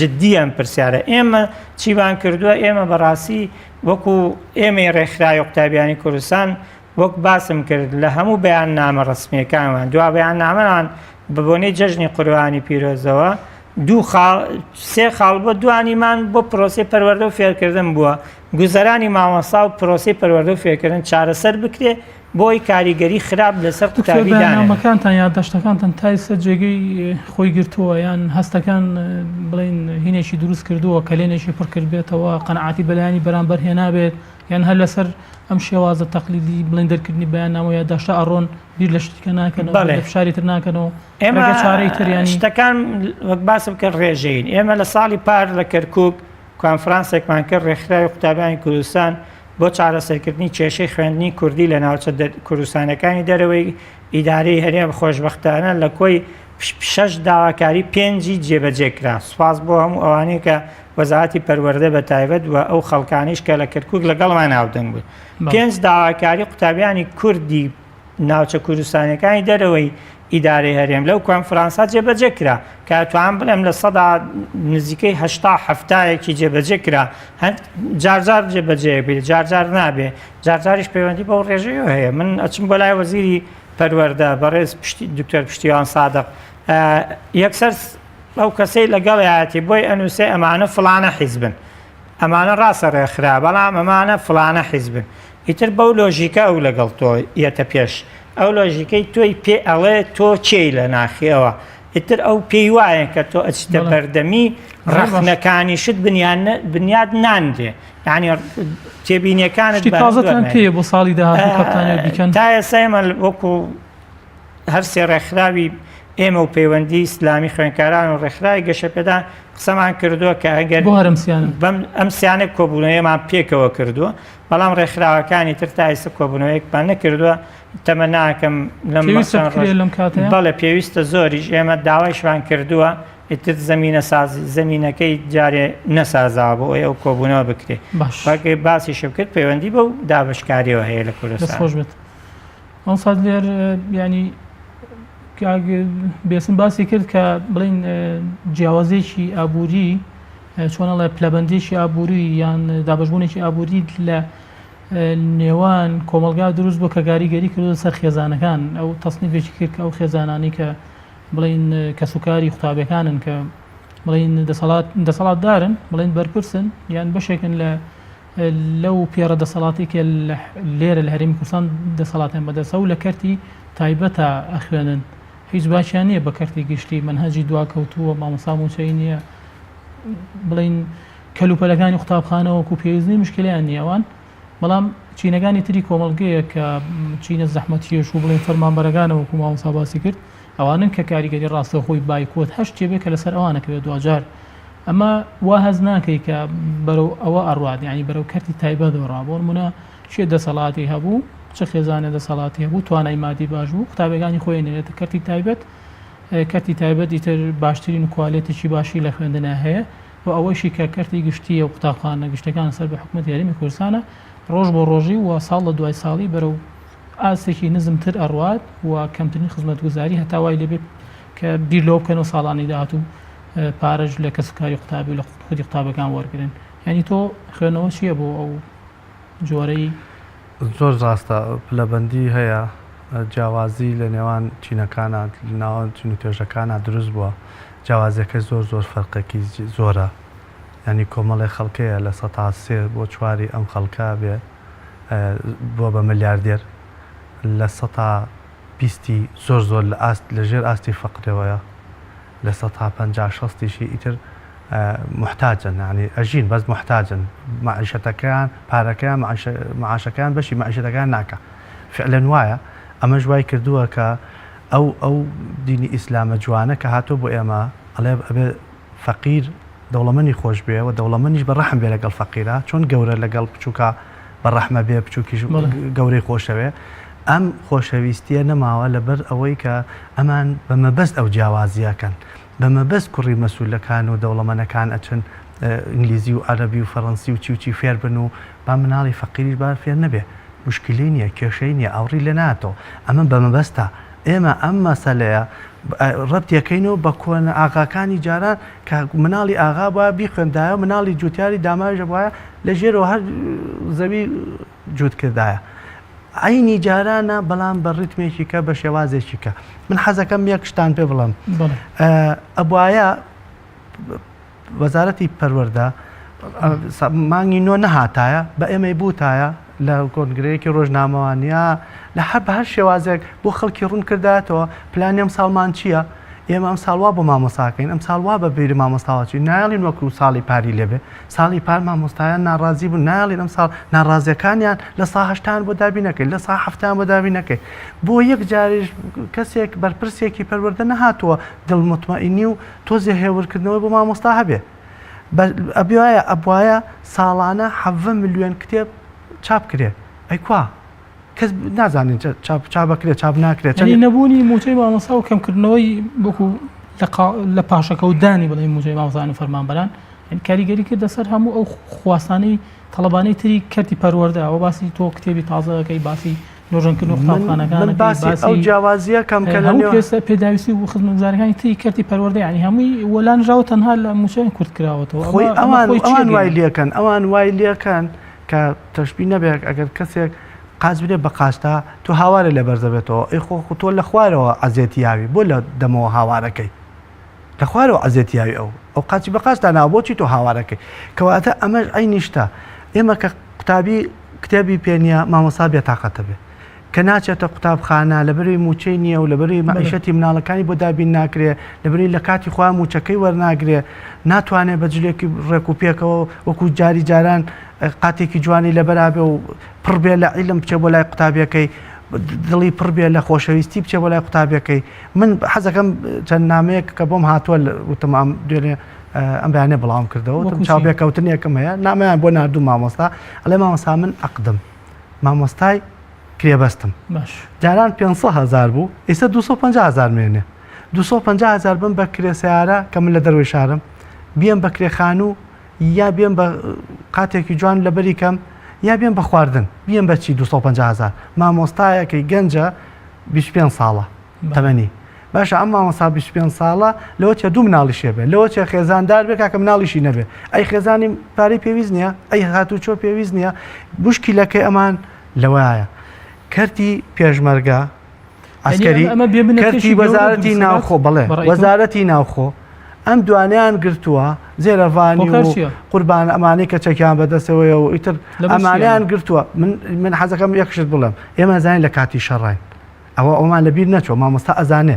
جددی ئەم پرسیارە ئێمە چیمان کردووە ئێمە بەڕاستی وەکو ئێمەی ڕێکخراوی قوتابیانی کوردستان وەک باسم کرد لە هەموو بەیاننامە ڕەسمییەکانمان دوا بەیاننامەمان بە بۆنەی جەژنی قوربانی پیرۆزەوە دوو خاڵ سێ خاڵ بۆ دوانیمان بۆ پرۆسەی پەروەردە و فێرکردن بووە گوزەرانی مامۆستا و پرۆسەی پەروەردە و فێرکردن چارەسەر بکرێ بۆی کاریگەری خراپ لەسەر دکتۆر قوتابی دانەنێ. بەیاننامەکانتان یادداشتەکانتان تا ئێستا جێگەی خۆی گرتووە یان هەستەکان بڵێین هینێکی دروست کردووە کەلێنێکی پڕ کردبێتەوە قەناعەتی بەلایەنی بەرامبەر هێنابێت یان هەر لەسەر ئەم شێوازە تەقلیدی بڵێن دەرکردنی بەیاننامە و یادداشتە ئەڕۆن بیر لە شتی کە ناکەنەوە بیر بەڵێ. لە فشاری تر ناکەنەوە ئێمە ڕێگە چارەی تر یانی شتەکان وەک باسم کرد ڕێژەیین ئێمە لە ساڵی پار لە کەرکووک کۆنفرانسێکمان کرد ڕێکخراوی قوتابیانی کوردستان بۆ چارەسەرکردنی کێشەی خوێندنی کوردی لە ناوچە کوردستانەکانی دەرەوەی ئیدارەی هەرێم خۆشبەختانە لە کۆی شەش داواکاری پێنجی جێبەجێ کرا سوپاس بۆ هەموو ئەوانەی کە وەزارەتی پەروەردە بە تایبەت و ئەو خەڵکانیش کە لە کەرکوک لەگەڵمان هاودەنگ بوون پێنج داواکاری قوتابیانی کوردی ناوچە کوردستانەکانی دەرەوەی ئیدارەی هەرێم لەو کۆنفرانسا جێبەجێ کرا کە توان بڵێم لە سەدا نزیکەی هەشتا هەفتایەکی جێبەجێ کرا هەند جارجار جێبەجێ بێت جارجار نابێ جارجاریش پەیوەندی بەو ڕێژەیەوە هەیە من ئەچم بۆ لای وەزیری پەروەردە بەڕێز دکتۆر پشتیوان سادق یەکسەر ئەو کەسەی لەگەڵیایەتی بۆی ئەنووسێ ئەمانە فڵانە حیزبن ئەمانە ڕاستە ڕێکخرا بەڵام ئەمانە فڵانە حیزبن ئیتر بەو لۆژیکە ئەو لەگەڵ تۆ یەتە پێش ئەو لۆژیکەی تۆی پێ ئەڵێ تۆ کێی لە ناخیەوە ئیتر ئەو پێی وایە کە تۆ ئەچیتە بەردەمی ڕەخنەکانیشت بنیاد نانرێ یعنی تێبینیەکانت شتی تازەتان پێیە بۆ ساڵی داهاتوو کە بتانەوێت بیکەن؟ تا ئێستا ئێمە وەکو هەر سێ ڕێکخراوی ئێمە و پەیوەندی ئیسلامی خوێندکاران و ڕێکخراوی گەشەپێدان قسەمان کردووە کە ئەگەر بۆ هەر ئەم سیانە بەم ئەم سیانە کۆبوونەوەیەمان پێکەوە کردووە بەڵام ڕێکخراوەکانی تر تا ئێستا کۆبوونەوەیەکمان نەکردووە تەمەناکەم لەم پێویستە چەند بکرێت ڕۆژ لەم کاتەیە؟ بەڵێ پێویستە زۆریش ئێمە داوایشمان کردووە ئیتر زەمینە ساز زەمینەکەی جارێ نەسازاوە بۆ ئەوەی ئەو کۆبوونەوە بکرێ باش وەک باسیشم کرد پەیوەندی بەو دابەشکاریەوە هەیە لە دەست کوردستان. خۆش بێت مامۆستا دلێر یانی کاک بێسم باسی کرد کە بڵین جیاوازیەکی ئابووری چۆن ئەڵێ پلەبەندێکی ئابووری یان دابشبوونێکی ئابووری لە نێوان کۆمەلگا دروست بوو کە کاریگەری کردو سەر خێزانەکان ئەو تەصنیفێکی کرد کە ئەو خێزانانی کە بڵین کەسوکاری قوتابیەکانن کە بڵین دەسەڵات دەسەڵاتدارن بڵین بەرپرسن یان بەشێکن لە لەو پێڕە دەسەڵاتی کە لێرە لە هەرێمی کوردستان دەسەڵاتیان بەدەستە و لە کەرتی تایبەتە ئەخوێنن هیچ باکیان نییە بە کەرتی گشتی مەنهەجی دواکەوتووە مامۆستا مووچەی نییە بڵین کەلوپەلەکانی قوتابخانە وەکو پێویست نیە مشکلیان نییە ئەوان بەڵام چینەکانی تری کۆمەڵگەیە کە چینە زەحمەتکێش و بڵێن فەرمانبەرەکانە وەکو مامۆستا باسی کرد ئەوانن کە کاریگەری ڕاستەوخۆی بایکۆت هەر شتێ بێ کە لەسەر ئەوانەکەوێت دواجار ئەمە وا هەست ناکەی کە بەرەو ئەوە ئەڕوات یعنی بەرەو کەرتی تایبەت ئەڕا بۆ نمونە کێ دەسەڵاتی هەبوو چ خێزانێ دەسەڵاتی هەبوو توانای مادی باش بوو قوتابیەکانی خۆی نێرێتە کەرتی تایبەت کەرتی تایبەت ئیتر باشترین کوالێتێکی باشی لە خوێندنا هەیە و ئەوەیشی کە کەرتی گشتیە و قوتابخانە گشتەکان سەر بە حکوومەتی هەرێمی کوردستانە ڕۆژ بۆ ڕۆژی و ساڵ لە دوای ساڵی بەرەو ئاستێکی نزمتر ئەڕوات و کەمترین خزمەتگوزاری هەتا وای لێبێت کە بیر لەوە بکەنەوە ساڵانی داهاتوو پارەش لە کەسوکاری قوتابی و لە خودی قوتابەکان وەرگن یعنی تۆ خوێندنەوە چییە بۆ ئەو جۆرەی؟ زۆر ڕاستە پلەبەندی هەیە جیاوازی لە نێوان چینەکانە لە ناوان چین و توێژەکانە دروست بووە جیاوازیەکەی زۆر زۆر فەرقێکی زۆرە یعنی کۆمەڵێ خەڵکەیە لە سەتا سێ بۆ چواری ئەم خەڵکە بێ بووە بە ملیاردێر لە سەتا بیستی زۆر زۆر لە ئاست لە ژێر ئاستی فەقرەوەیە لە سەتا 50 شەستیشی ئیتر محتاجن یعنی ئەژین بەس محتاجن مەعیشەتەکەیان پارەکەیان معاشەکەیان بەشی مەعیشەتەکەیان ناکا فعلەن وایە ئەمەش وای کردووە کە ئەو ئەو دینی ئیسلامە جوانە کە هاتۆ بۆ ئێمە ئەڵێ ئەبێ فەقیر دەوڵەمەنی خۆش بێ و دەوڵەمەنیش بە ڕەحم بێ لەگەڵ فەقیرا چۆن گەورە لەگەڵ بچووکە بە ڕەحمە بێ بچووکیش گەورەی خۆشەوێ ئەم خۆشەویستیە نەماوە لەبەر ئەوەی کە ئەمان بە مەبەست ئەو جیاوازیەکەن بە مەبەست کوڕی مەسولەکان و دەوڵەمەنەکان ئەچن ئینگلیزی و عەرەبی و فەرەنسی و چی و چی فێر بن و با مناڵی فەقیریش با فێر نەبێ موشکیلەی نیە کێشەی نیە ئاوڕی لێ نایەتەوە ئەمە بە مەبەستە ئێمە ئەم مەسەلەیە ڕەبتیەکەینەوە بە کۆنە ئاغاکانی جاران کە مناڵی ئاغا بوایە بیخوێندایە و مناڵی جوتیاری داماویش بوایە لە ژێرەوە هەر زەوی جووت کردایە عەینی جارانە بەڵام بە ڕیتمێکی کە بە شێوازێکی کە من حەزەکەم یەک شتان پێ بڵێم ئەبوایە وەزارەتی پەروەردە مانگی نۆ نەهاتایە بە ئێمەی بوتایە لە کۆنگرەیەکی ڕۆژنامەوانیا لە هەر بە هەر شێوازێک بۆ خەڵکی ڕوون کردایەتەوە پلانی ئەم ساڵمان چییە ئێمە ئەم ساڵ وا بۆ مامۆساکەین ئەم ساڵ وا بە بیری مامۆستاوە چین نایڵین وەکو ساڵی پاری لێبێ ساڵی پار مامۆستایان ناڕازی بوون نایڵین ئەم ساڵ ناڕازیەکانیان لە سا هەشتان بۆ دابی نەکەین لە سا هەفتان بۆ دابی نەکەین بۆ یەک جاریش کەسێک بەرپرسێکی پەروەردە نەهاتووە دڵ مطمئنی و تۆزێ هێورکردنەوەی بۆ مامۆستا هەبێ ئەبوایە ئەبوایە ساڵانە حەڤە ملیۆن کتێب چاپ کرێ ئەی کوا کەس نازانین چاپ چاپەکرێ چاپ ناکرێت چەنی نەبوونی موچەی مامۆستا و کەمکردنەوەی وەکو لە پاشەکەوتدانی بڵێ موچەی مامۆستایان و فەرمانبەران یعنی کاریگەری کردە سەر هەموو ئەو خواستانەی تەڵەبانەی تری کەرتی پەروەردە ئەوە باسی تۆ کتێبی تازەکەی باسی نۆژەنکردن و قوتابخانەکان من باسی ئەو جیاوازیە کەم کە لە نێو پێداویستی و خزمەتگوزاریەکانی تری کەرتی پەروەردە یعنی هەمووی وەلانراوە تەنها لە مووچەیان کورت کراوەتەوە خۆی ئەوان ئەوان وای لێکەن ئەوان وای لێکەن کە تەشبی نەبێت ئەگەر کەسێک قاچ بنێ بە قاچتا تۆ هاوارێ لە بەرزەبێتەوە ئەی خۆ خۆ تۆ لە خوارەوە ئەزێتی یاوی بۆ لە دەمەوە هاوارەکەی لە خوارەوە ئەزێتی یاوی ئەو ئەو قاچی بە قاچتا ناوە بۆچی تۆ هاوارەکەی کەواتە ئەمەش عەینی شتە ئێمە کە قوتابی کتێبی پێ نییە مامۆستا بێتاقەتە بێ کە ناچێتە قوتابخانە لەبەرەوەی مووچەی نییە و لەبەرەوەی مەعیشەتی مناڵەکانی بۆ دابین ناکرێ لەبەرەوەی لە کاتی خۆیان مووچەکەی وەرناگرێ ناتوانێ بە جلێکی ڕێک و پێکەوە وەکو جاری جاران قاتێکی جوانی لەبەرا بێ و پڕ بێ لە عیلم بچێ بۆ لای قوتابیەکەی دڵی پڕ بێ لە خۆشەویستی بچێ بۆ لای قوتابیەکەی من حەزەکەم چەند نامەیەک کە بۆم هاتووە وتم ئەم دوێنێ ئەم بەیانە بڵاوم کردەوە وتم چاوپێکەوتنێکم هەیە نامەیان بۆ ناردوو مامۆستا ئەڵێ مامۆستا من عەقدم مامۆستای کرێبەستم جاران 500 هزار بوو ئێستا 250 هزار مێنێ 250 هزار بم بە کرێ سیارە کە من لە دەروی شارم بیەم بە کرێ خانوو یا بێم بە قاتێکی جوان لەبەری کەم یا بێم بە خواردن بیەم بە چی 250 هزار مامۆستایەکەی گەنجە 25 ساڵە تەمەنی باشە ئەم مامۆستا 25 ساڵە لەوە چێ دوو مناڵیشێ بێ لەوە چێ خێزاندار بێ کاکە مناڵیشی نەبێ ئەی خێزانی پارەی پێویست نییە ئەی هاتوچۆ پێویست نییە مشکیلەکەی ئەمان لەوایە کەرتی پێشمەرگە عسکەری کەرتی وەزارەتی ناوخۆ بڵێ وەزارەتی ناوخۆ ئەم دوانیان گرتووە زێرەڤانی و قوربان ئەمانەی کە چەکیان بەدەستەوەیە و ئیتر ئەمانیان گرتووە من من حەزەکەم یەکشت بڵێم ئێمە زانین لە کاتی شەڕین ئەوە ئەومان لەبیر نەچوە مامۆستا ئەزانێ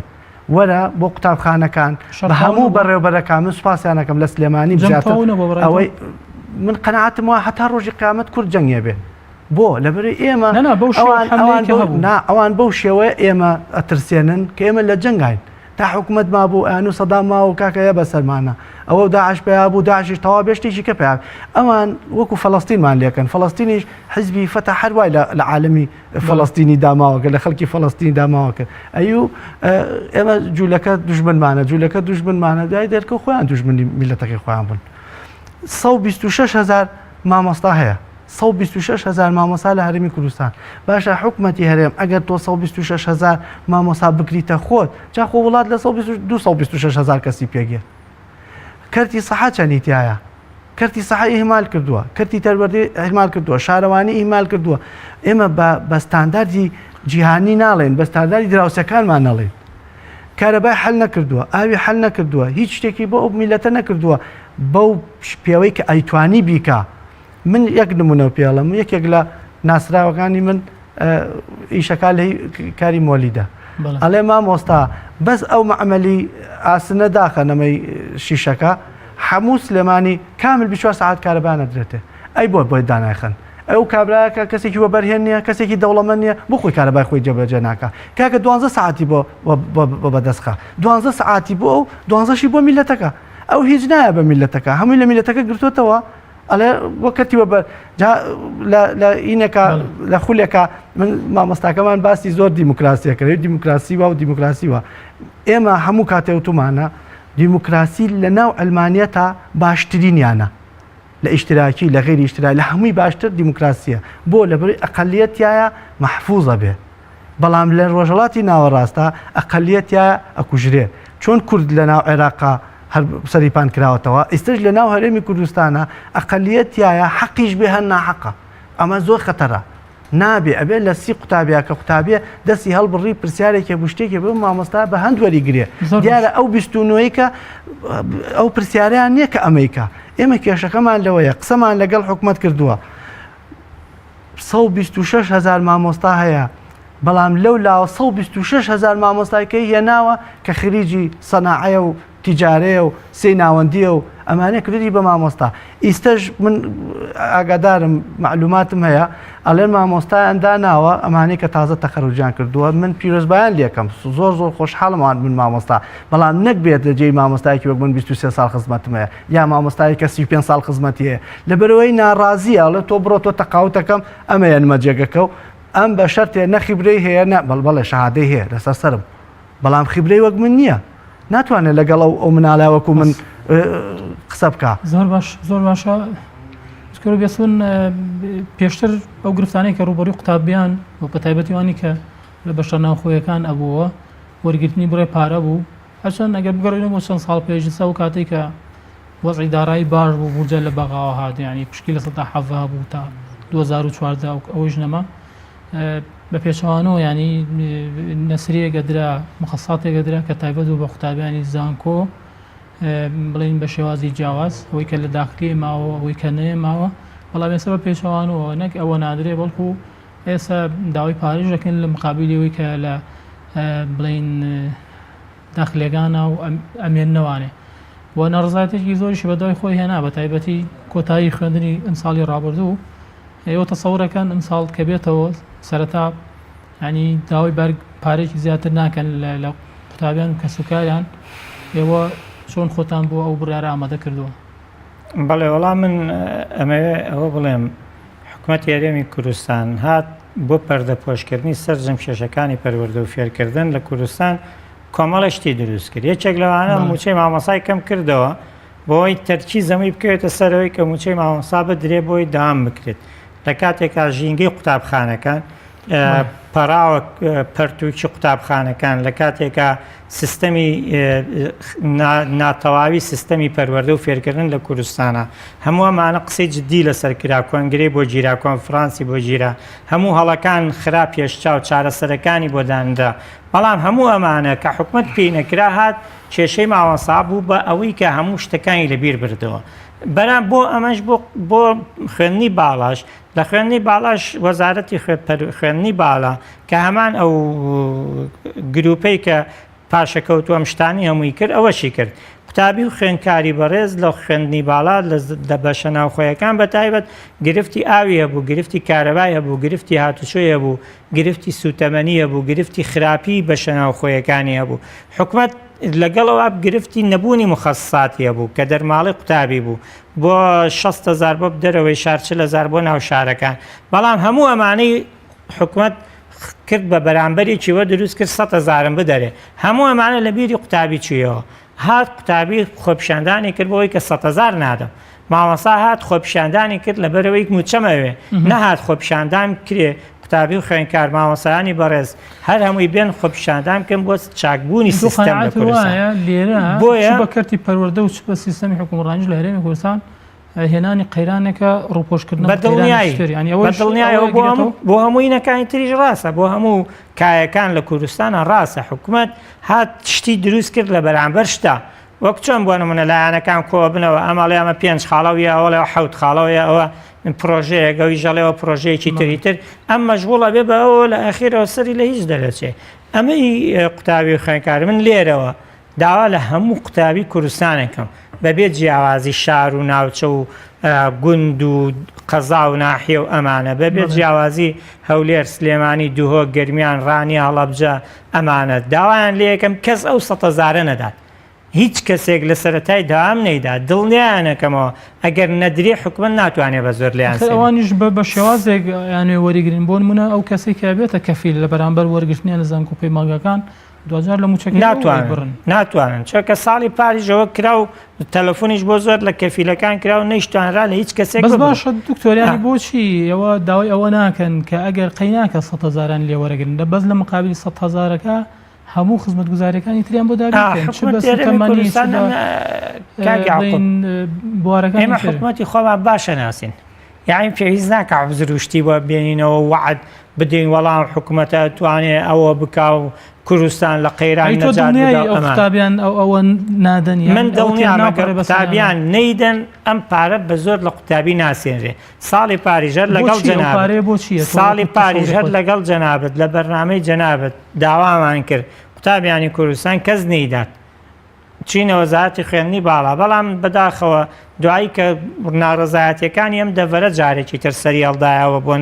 وەرە بۆ قوتابخانەکان بە هەموو بەڕێوبەرەکان من سوپاسیانەکەم لە سلێمانی زیاتر ئەوەی من قەنەعاتم وا هەتا ڕۆژی قیامەت کورد جەنگێ بێ بۆ لەبەری ئێمە ئەوان بەو شێوەیە ئێمە ئەترسێنن کە ئێمە لە جەنگین تا حکومەت مابوو ئەیان و سەدام ماوە و کاکە یە بەسەرمانە ئەوە و داعش پەیا بوو داعشیش تەواو بێ شتێکی کە پەیا ئەوان وەکو فەڵەستینمان لێکەن فەڵەستینیش حزبی فەتح هەر وای لە عالەمی فەڵەستینی داماوەکە لە خەڵکی فەڵەستینی داماوەکە ئەیو ئێمە جوولەکە دوژمنمانە جوولەکە دوژمنمانە دوای دەرکە خۆیان دوژمنی میلەتەکەی خۆیان بوون 126 هزار مامۆستا هەیە 126 هزار مامۆستا لە هەرێمی کوردستان باشە حکومەتی هەرێم ئەگەر تۆ 126 هزار مامۆستا بکریتە خۆت جا خۆ وڵات لە 226 هزار کەسی پێگێت کەرتی سەحە چەنی تایە کەرتی سەحە ئیهمال کردووە کەرتی تەروەردەی ئیهمال کردووە شارەوانی ئیهمال کردووە ئێمە بە ستانداردی جیهانی ناڵێن بە ستانداردی دراوسەکانمان نەڵێن کارەبای حل نەکردووە ئاوی حل نەکردووە هیچ شتێکی بۆ ئەو میلەتە نەکردووە بەو پێوەی کە ئەیتوانی بیکا من یەک نمونە پێڵم یەکێک لە ناسراوەکانی من ئیشەکە لە کاری مۆلیدە ئەڵێ مامۆستا بەس ئەو مەعمەلی ئاسنە داخە نەمەی شیشەکە هەموو سلێمانی کامل 24 ساعت کارەبا نەدرێتێ ئەی بۆ بۆی دانایخەن ئەو کابراەکە کەسێکی وەبەرهێن نییە کەسێکی دەوڵەمەند نییە بۆ خۆی کارەبای خۆی جێبەجێ ناکە کاکە دوانزە ساعتی بۆ بەدەستخە دوانزە ساعتی بۆ ئەو دوانزەشی بۆ میلەتەکە ئەو هیچ نایە بە میلەتەکە هەمووی لە میلەتەکە گرتوتەوە ئەڵێ بۆ کەرتی وەبەر جا لە ئینێکا لە خولێکا من مامۆستاکەمان باسی زۆر دیموکراسیە کرد دیموکراسی وا و دیموکراسی وا ئێمە هەموو کاتێ وتومانە. دیموکراسی لە ناو عەلمانیەتا باشترینیانە لە ئیشتراکی لە غەیری ئیشترا لە هەمووی باشتر دیموکراسیە بۆ لەبەرئەوەی ئەقەلیەت تیایا مەحفوزە بێ بەڵام لە ڕۆژهەڵاتی ناوەڕاستا ئەقەلیەت تیایا ئەکوژرێ چۆن کورد لە ناو عێراقا هەر سەری پان کراوەتەوە ئیستش لە ناو هەرێمی کوردستانە ئەقەلیەت تیایا حەقیش بێ هەر ناحەقە ئەمە زۆر خەتەرە نابێ ئەبێ لە سی قوتابیا کە قوتابیە دەستی هەڵبڕی پرسیارێکی بوو شتێکی بۆ مامۆستا بە هەند وەریگرێ دیارە ئەو 29 کە ئەو پرسیارەیان نییە کە ئەمریکا ئێمە کێشەکەمان لەوەیە قسەمان لەگەڵ حکومت کردووە 126 هزار مامۆستا هەیە بەڵام لەو لاوە 126 هزار مامۆستای کەی هێناوە کە خریجی سەناعەیە و تیجارەیە و سێی ناوەندیە و ئەمانە کردی بە مامۆستا ئیستەش من ئاگادارم معلوماتم هەیە ئەڵێن مامۆستایان داناوە ئەمانەی کە تازە تەخەروجیان کردووە من پیرۆزبایان لێکەم زۆر زۆر خۆشحاڵم وان من مامۆستا بەڵام نەک بێت لە جێی مامۆستایەکی وەک من 23 ساڵ خزمەتم هەیە یا مامۆستای کە 35 ساڵ خزمەتی هەیە لەبەرەوەی ناڕازیە ئەڵێ تۆ بڕۆ تۆ تەقاوتەکەم ئەمەیە نمە جێگەکە و ئەم بە شەرتێ نەخیبرەی هەیە نە بەڵ بەڵێ شەهادەی هەیە لەسەر سەرم بەڵام خیبرەی وەک من نییە ناتوانێت لەگەڵ ئەو ئەو مناڵە وەکو من قسە بکە زۆر باش زۆر باشە دکتۆر بێسون پێشتر ئەو گرفتانەی کە ڕووبەڕووی قوتابیان و بە تایبەتی وانی کە لە بەشە ناوخۆیەکان ئەبووەوە وەرگرتنی بڕێ پارە بوو هەرچەند ئەگەر بگەڕێنەوە بۆ چەند ساڵ پێش ئێستا ئەو کاتێک کە وەزعی دارایی باش بوو بودجە لە بەغاوە هات یعنی پشکی 17% هەبوو تا 2014 ئەوەیش نەما بە پێچەوانەوە ینی نەسریەک ئەدرا مخەساتێک ئەدرا کە تایبەت بوو بە قوتابیانی زانکۆ بڵین بە شێوازی جیاواز ئەوەی کە لە داخلی ماوە ئەوەی کە نەیە ماوە بەڵام ئێستا بە پێچەوانەوە نەک ئەوە نادرێ بەڵکو ئێستا داوای پارەش دەکەن لە مقابلی ئەوەی کە لە بڵین داخلەکانە و ئەمێننەوانێ و ناڕزایەتێکی زۆریش بەدوای خۆی هێنا بە تایبەتی کۆتایی خوێندنی ئەمساڵی ڕابردوو ئێوە تەسەورەکەن ئەمساڵ کە بێتەوە سەرەتا ینی داوای بەرگ پارێکی زیاتر ناکەن لە قوتابیان و کەسوکاریان ئێوە چۆن خۆتان بۆ ئەو بڕیارە ئامادە کردووە؟ بەڵێ وەڵام من ئەمەوێ ئەوە بڵێم حکوومەت هەرێمی کوردستان هات بۆ پەردەپۆشکردنی سەرجەم کێشەکانی پەروەردە و فێرکردن لە کوردستان کۆمەڵە شتی دروست کرد یەکێک لەوانە موچەی مامۆسای کەم کردەوە بۆی تەرکیز هەمووی بکەوێتە سەرەوەی کە مووچەی مامۆستا بدرێ بۆی دام بکرێت لە کاتێکا ژینگەی قوتابخانەکان پەراوە پەرتوکی قوتابخانەکان لە کاتێکا سیستەمی ناتەواوی سیستەمی پەروەردە و فێرکردن لە کوردستانە هەموو ئەمانە قسەی جددی لەسەر کرا کۆنگرەی بۆ گیرا کۆنفرانسی بۆ گیرا هەموو هەڵەکان خرا پێشچاو چارەسەرەکانی بۆ دانرا بەڵام هەموو ئەمانە کە حکومت پێی نەکرا هات کێشەی مامۆستا بوو بە ئەوەی کە هەموو شتەکانی لەبیر بردەوە بەرام بۆ ئەمەش بۆ بۆ خوێندنی باڵاش لە خوێندنی باڵاش وەزارەتی خوێندنی باڵا کە هەمان ئەو گروپەی کە پاشەکەوتووە ئەم شتانی هەمووی کرد ئەوەشی کرد قوتابی و خوێندکاری بەڕێز لە خوێندنی باڵا لە بەشە ناوخۆیەکان بە تایبەت گرفتی ئاوی هەبوو گرفتی کارەبای هەبوو گرفتی هاتوچۆی هەبوو گرفتی سوتەمەنی هەبوو، گرفتی خراپی بەشە ناوخۆیەکانی هەبوو، حکومەت لەگەڵ ئەوە گرفتی نەبوونی موخەسساتی هەبوو کە دەرماڵەی قوتابی بوو بۆ 60 هەزار بۆ دەرەوەی شار 40 هەزار بۆ ناو شارەکان، بەڵام هەموو ئەمانەی حکومەت کرد بە بەرامبەرێکی وە دروست کرد 100 هەزارم بدەرێ، هەموو ئەمانە لە بیری قوتابی چوویەوە، هات قوتابی خۆپیشاندانی کرد بۆ ئەوەی کە 100 هەزار نادەم. مامۆستا هات خۆپیشاندانی کرد لەبەرئەوەی موچەم ئەوێ نەهات خۆپیشاندان بکرێ قوتابی و خوێندکار مامۆستایانی بەڕێز هەر هەمووی بێن خۆپیشاندان بکەن بۆ چاکبوونی تۆ سیستەم لە قەناعەت کوردستان وایە لێرە چ بۆیە بە کەرتی پەروەردە و چ بە سیستەمی حوکمڕانیش لە هەرێمی کوردستان هێنانی قەیرانێکە ڕووپۆشکردنە بە بە قەیرانێکی دڵنیایی تر یانی بە ئەوەش دڵنیایەوە ئەوە بۆ هەموو ئەگرێتەوە بۆ هەموو هینەکانی تریش ڕاستە بۆ هەموو کایەکان لە کوردستانە ڕاستە حکومەت هات شتی دروست کرد لە بەرامبەر شتا وەک چۆن بۆ نمونە لایەنەکان کۆبنەوە ئەم ئەڵێ ئەمە پێنج خاڵە و یا ئەوەڵێ حەوت خاڵەوە یا ئەوە پرۆژەیەک ئەویش ئەڵێەوە پرۆژەیەکی تری تر ئەم مەشغوڵە بێ بە ئەوە لە ئەخیرەوە سەری لە هیچ دەرەچێ ئەمەی قوتابی و خوێنکار من لێرەوە داوا لە هەموو قوتابی کوردستانێکم بەبێ جیاوازی شار و ناوچە و گوند و قەزا و ناحیە و ئەمانە بەبێ جیاوازی هەولێر سلێمانی دهۆک گەرمیان ڕانیە هەڵەبجە ئەمانە داوایان لێکەم کەس ئەو سەتەزارە نەدات هیچ کەسێک لە سەرەتای دەوام نەیدا، دڵنیایانەکەمەوە ئەگەر نەدرێ حکومەت ناتوانێ بە زۆر لێیان ئاخر سێنێ. ئەوانیش بە بە شێوازێک ئەیانەوێ وەریگرن، بۆ نموونە ئەو کەسەی کە ئەبێتە کەفیل لە بەرامبەر وەرگرتنیان لە زانکۆ پەیمانگاکان دواجار لە موچەکەی ئەو ناتوانن بڕن. ناتوانن چونکە ساڵی پاریش ئەوە کرا و تەلەفۆنیش بۆ زۆر لە کەفیلەکان کرا و نەیشتوانرا لە هیچ کەسێک بەس ببڕن. باشە دکتۆر یانی آه. بۆچی ئێوە داوای ئەوە ناکەن کە ئەگەر قەیناکە سەد هەزاران لێ وەرەگرن لە بەس لە مقابلی سەد هەزارەکە هەموو خزمەتگوزاریەکانی تریان بۆ دابین آه، بکەن چ حکومەت بە هەرێمی سوتەمەنی چ کوردستان بە ئەمە کاک یاقوب بڵێین بوارەکانی ئێمە تر. حکومەتی خۆمان باشە ناسین یانی پێویست ناکا عوزر و شتی بۆ بێنینەوە و وەعد بدەین وەڵام حکومەتە ئەتوانێ ئەوە بکا و کوردستان لە قەیران ئەی تۆ نەجات بدا دڵنیای و ئەو ئەمان. قوتابیان ئەو ئەوە نادەن یان من ئەوە تێر دڵنیام ئەگەر ناپەڕێ بەسەریانەوە؟ قوتابیان نەیدەن ئەم پارە بە زۆر لە قوتابی ناسێنرێ ساڵی پاریش هەر لەگەڵ بۆچی ئەو جەنابت پارەیە بۆ چییە تۆ ساڵی وەکو پاریش تەسەوری هەر خۆت؟ لەگەڵ جەنابت لە بەرنامەی جەنابت داوامان کرد قوتابیانی کوردستان کەس نەیدات چینە وەزارەتی خوێندنی باڵا، بەڵام بەداخەوە دوایی کە ناڕەزایەتیەکانی ئەم دەڤەرە جارێکی تر سەری هەڵدایەوە بۆ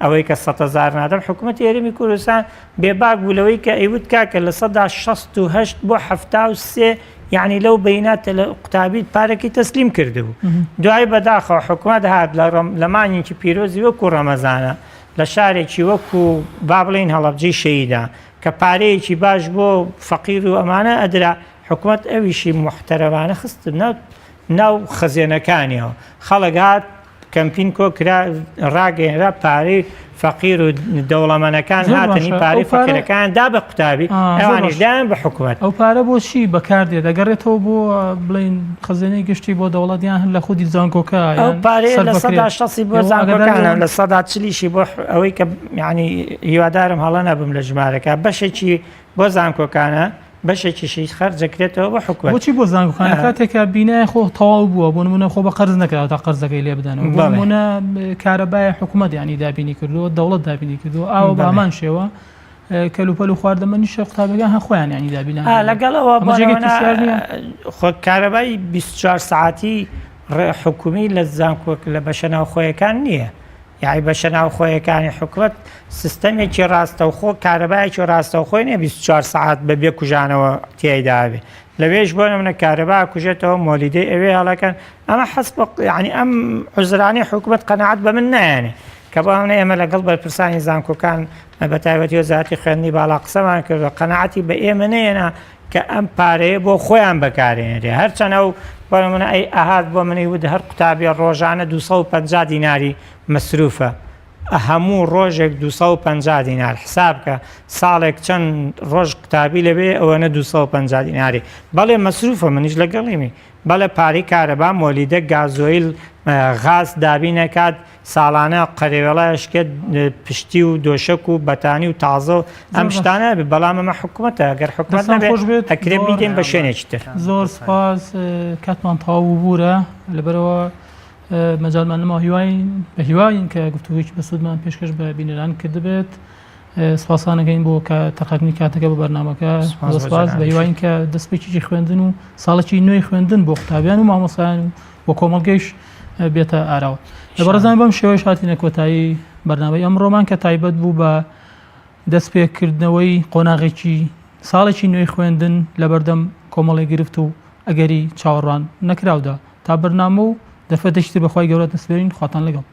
ئەوەی کە سەتەزار نادەم حکوومەتی هەرێمی کوردستان بێباک بوو لەوەی کە ئەیوت کاکە 68% بۆ 73 یعنی لەو بینە قوتابی پارەکی تەسلیم کردبوو دوای بەداخەوە حکوومەت هات لە مانگێکی پیرۆزی وەکو ڕەمەزانە لە شارێکی وەکو با بڵێین هەڵەبجەی شەیدا کە پارەیەکی باش بۆ فەقیر و ئەمانە ئەدرا حکومەت ئەویشی موحتەرەمانە خست ناو ناو خەزێنەکانیەوە خەڵک هات کەمپین کۆ کرا ڕاگەیەنرا پارەی فەقیر و دەوڵەمەنەکان زۆر هاتنی باشە. ئەو پارەی پارە- فەقیرەکان دا بە قوتابی ئا، زۆر ئەوانیش باشە. دایان بە حکومەت ئەو پارە بۆ چی بەکاردێت دەگەڕێتەوە بۆ بڵێین خەزێنەی گشتی بۆ دەوڵەت یان هەر لە خودی زانکۆکە ئەو یان پارەیە سەرف لە بکرێت؟ سەدا شەستی بۆ ئێوە ئاگاداری زانکۆکانە ئەوەن؟ 40%یشی بۆ ئەوەی کە یعنی هیوادارم هەڵە نەبم لە ژمارەکە بەشێکی بۆ زانکۆکانە بەشێکیشی خەرجەکرێتەوە بۆ حکومەت. بۆچی بۆ زانکۆکانە کاتێک کە بینای خۆ تەواو بووە بۆ نمونە خۆ بە قەرز نەکراوە تا قەرزەکەی لێ بدەنەوە بۆ نمونە کارەبای حکوومەت ینی دابینی کردووە دەوڵەت دابینی کردووە ئاوە بە هەمان شێوە کەلوپەل و خواردەمەنیشە قوتابیەکان هەر خۆیان ینی دابینان لەگەڵەوە خۆ کارەبای 24 سعاتی حکومی لە زانکۆک لە بەشە ناوخۆیەکان نییە یاعی بەشە ناوخۆیەکانی حکومەت سیستەمێکی ڕاستەوخۆ کارەبایەکی ڕاستەوخۆی نیە 24 سەعات بە بێ کوژانەوە تیایدا بێ لەوێش بۆ نمونە کارەبا کوژێتەوە مۆلیدەی ئەوێ هەڵەکەن ئەمە حەسب یعنی ئەم عوزرانەی حکومەت قەناعەت بە من نایەنێ کە بۆ ئەمە ئێمە لەگەڵ بەرپرسانی زانکۆکان بە تایبەتی وەزارەتی خوێندنی باڵا قسەمان کردووە قەناعەتی بە ئێمە نەیەنا کە ئەم پارەیە بۆ خۆیان بەکارێنرێ هەرچەند ئەو بۆ نمونە ئەی ئەهات بۆ منی وت هەر قوتابیە ڕۆژانە 250 دیناری مەسروفە هەموو ڕۆژێک 250 دینار حساب کە ساڵێک چەند ڕۆژ قوتابی لەوێ ئەوەنە 250 دیناری بەڵێ مەسروفە منیش لەگەڵیمی بەڵێ پارەی کارەبا مۆلیدە گازۆیل غاز دابینەکات ساڵانە قەرێوێڵە ئەشکێت پشتی و دۆشەک و بەتانی و تازە و ئەم شتانە بێ بەڵام ئەمە حکومەتە گەر حکومەت دەستان نەبێ خۆش بێت ئەکرێ زۆر بیدەین بە شوێنێکی تر. زۆر سپاس کاتمان تەواو بوو بوورە لەبەرەوە مەجالمان نەما هیواین بە هیواین کە گفتوگۆیەکی بەسوودمان پێشکەش بە بینەران کردبێت سپاسانەکەین بۆ کە تەرخانکردنی کاتەکە بۆ بەرنامەکە سپاس زۆر بۆ سپاس بە جەنابیشت. هیواین کە دەستپێکێکی خوێندن و ساڵێکی نوێی خوێندن بۆ قوتابیان و مامۆستایان و و کۆمەڵگەیش بێتە ئاراوە. لە بەڕێزان بەم شێوەیەش هاتینە کۆتایی بەرنامەی ئەمڕۆمان کە تایبەت بوو بە دەستپێکردنەوەی قۆناغێکی ساڵێکی نوێی خوێندن لەبەردەم کۆمەڵی گرفت و ئەگەری چاوەڕوان نەکراودا تا بەرنامە و دەرفەتێکی تر بەخوای گەورەت نسپێرین خواتان لەگەڵ.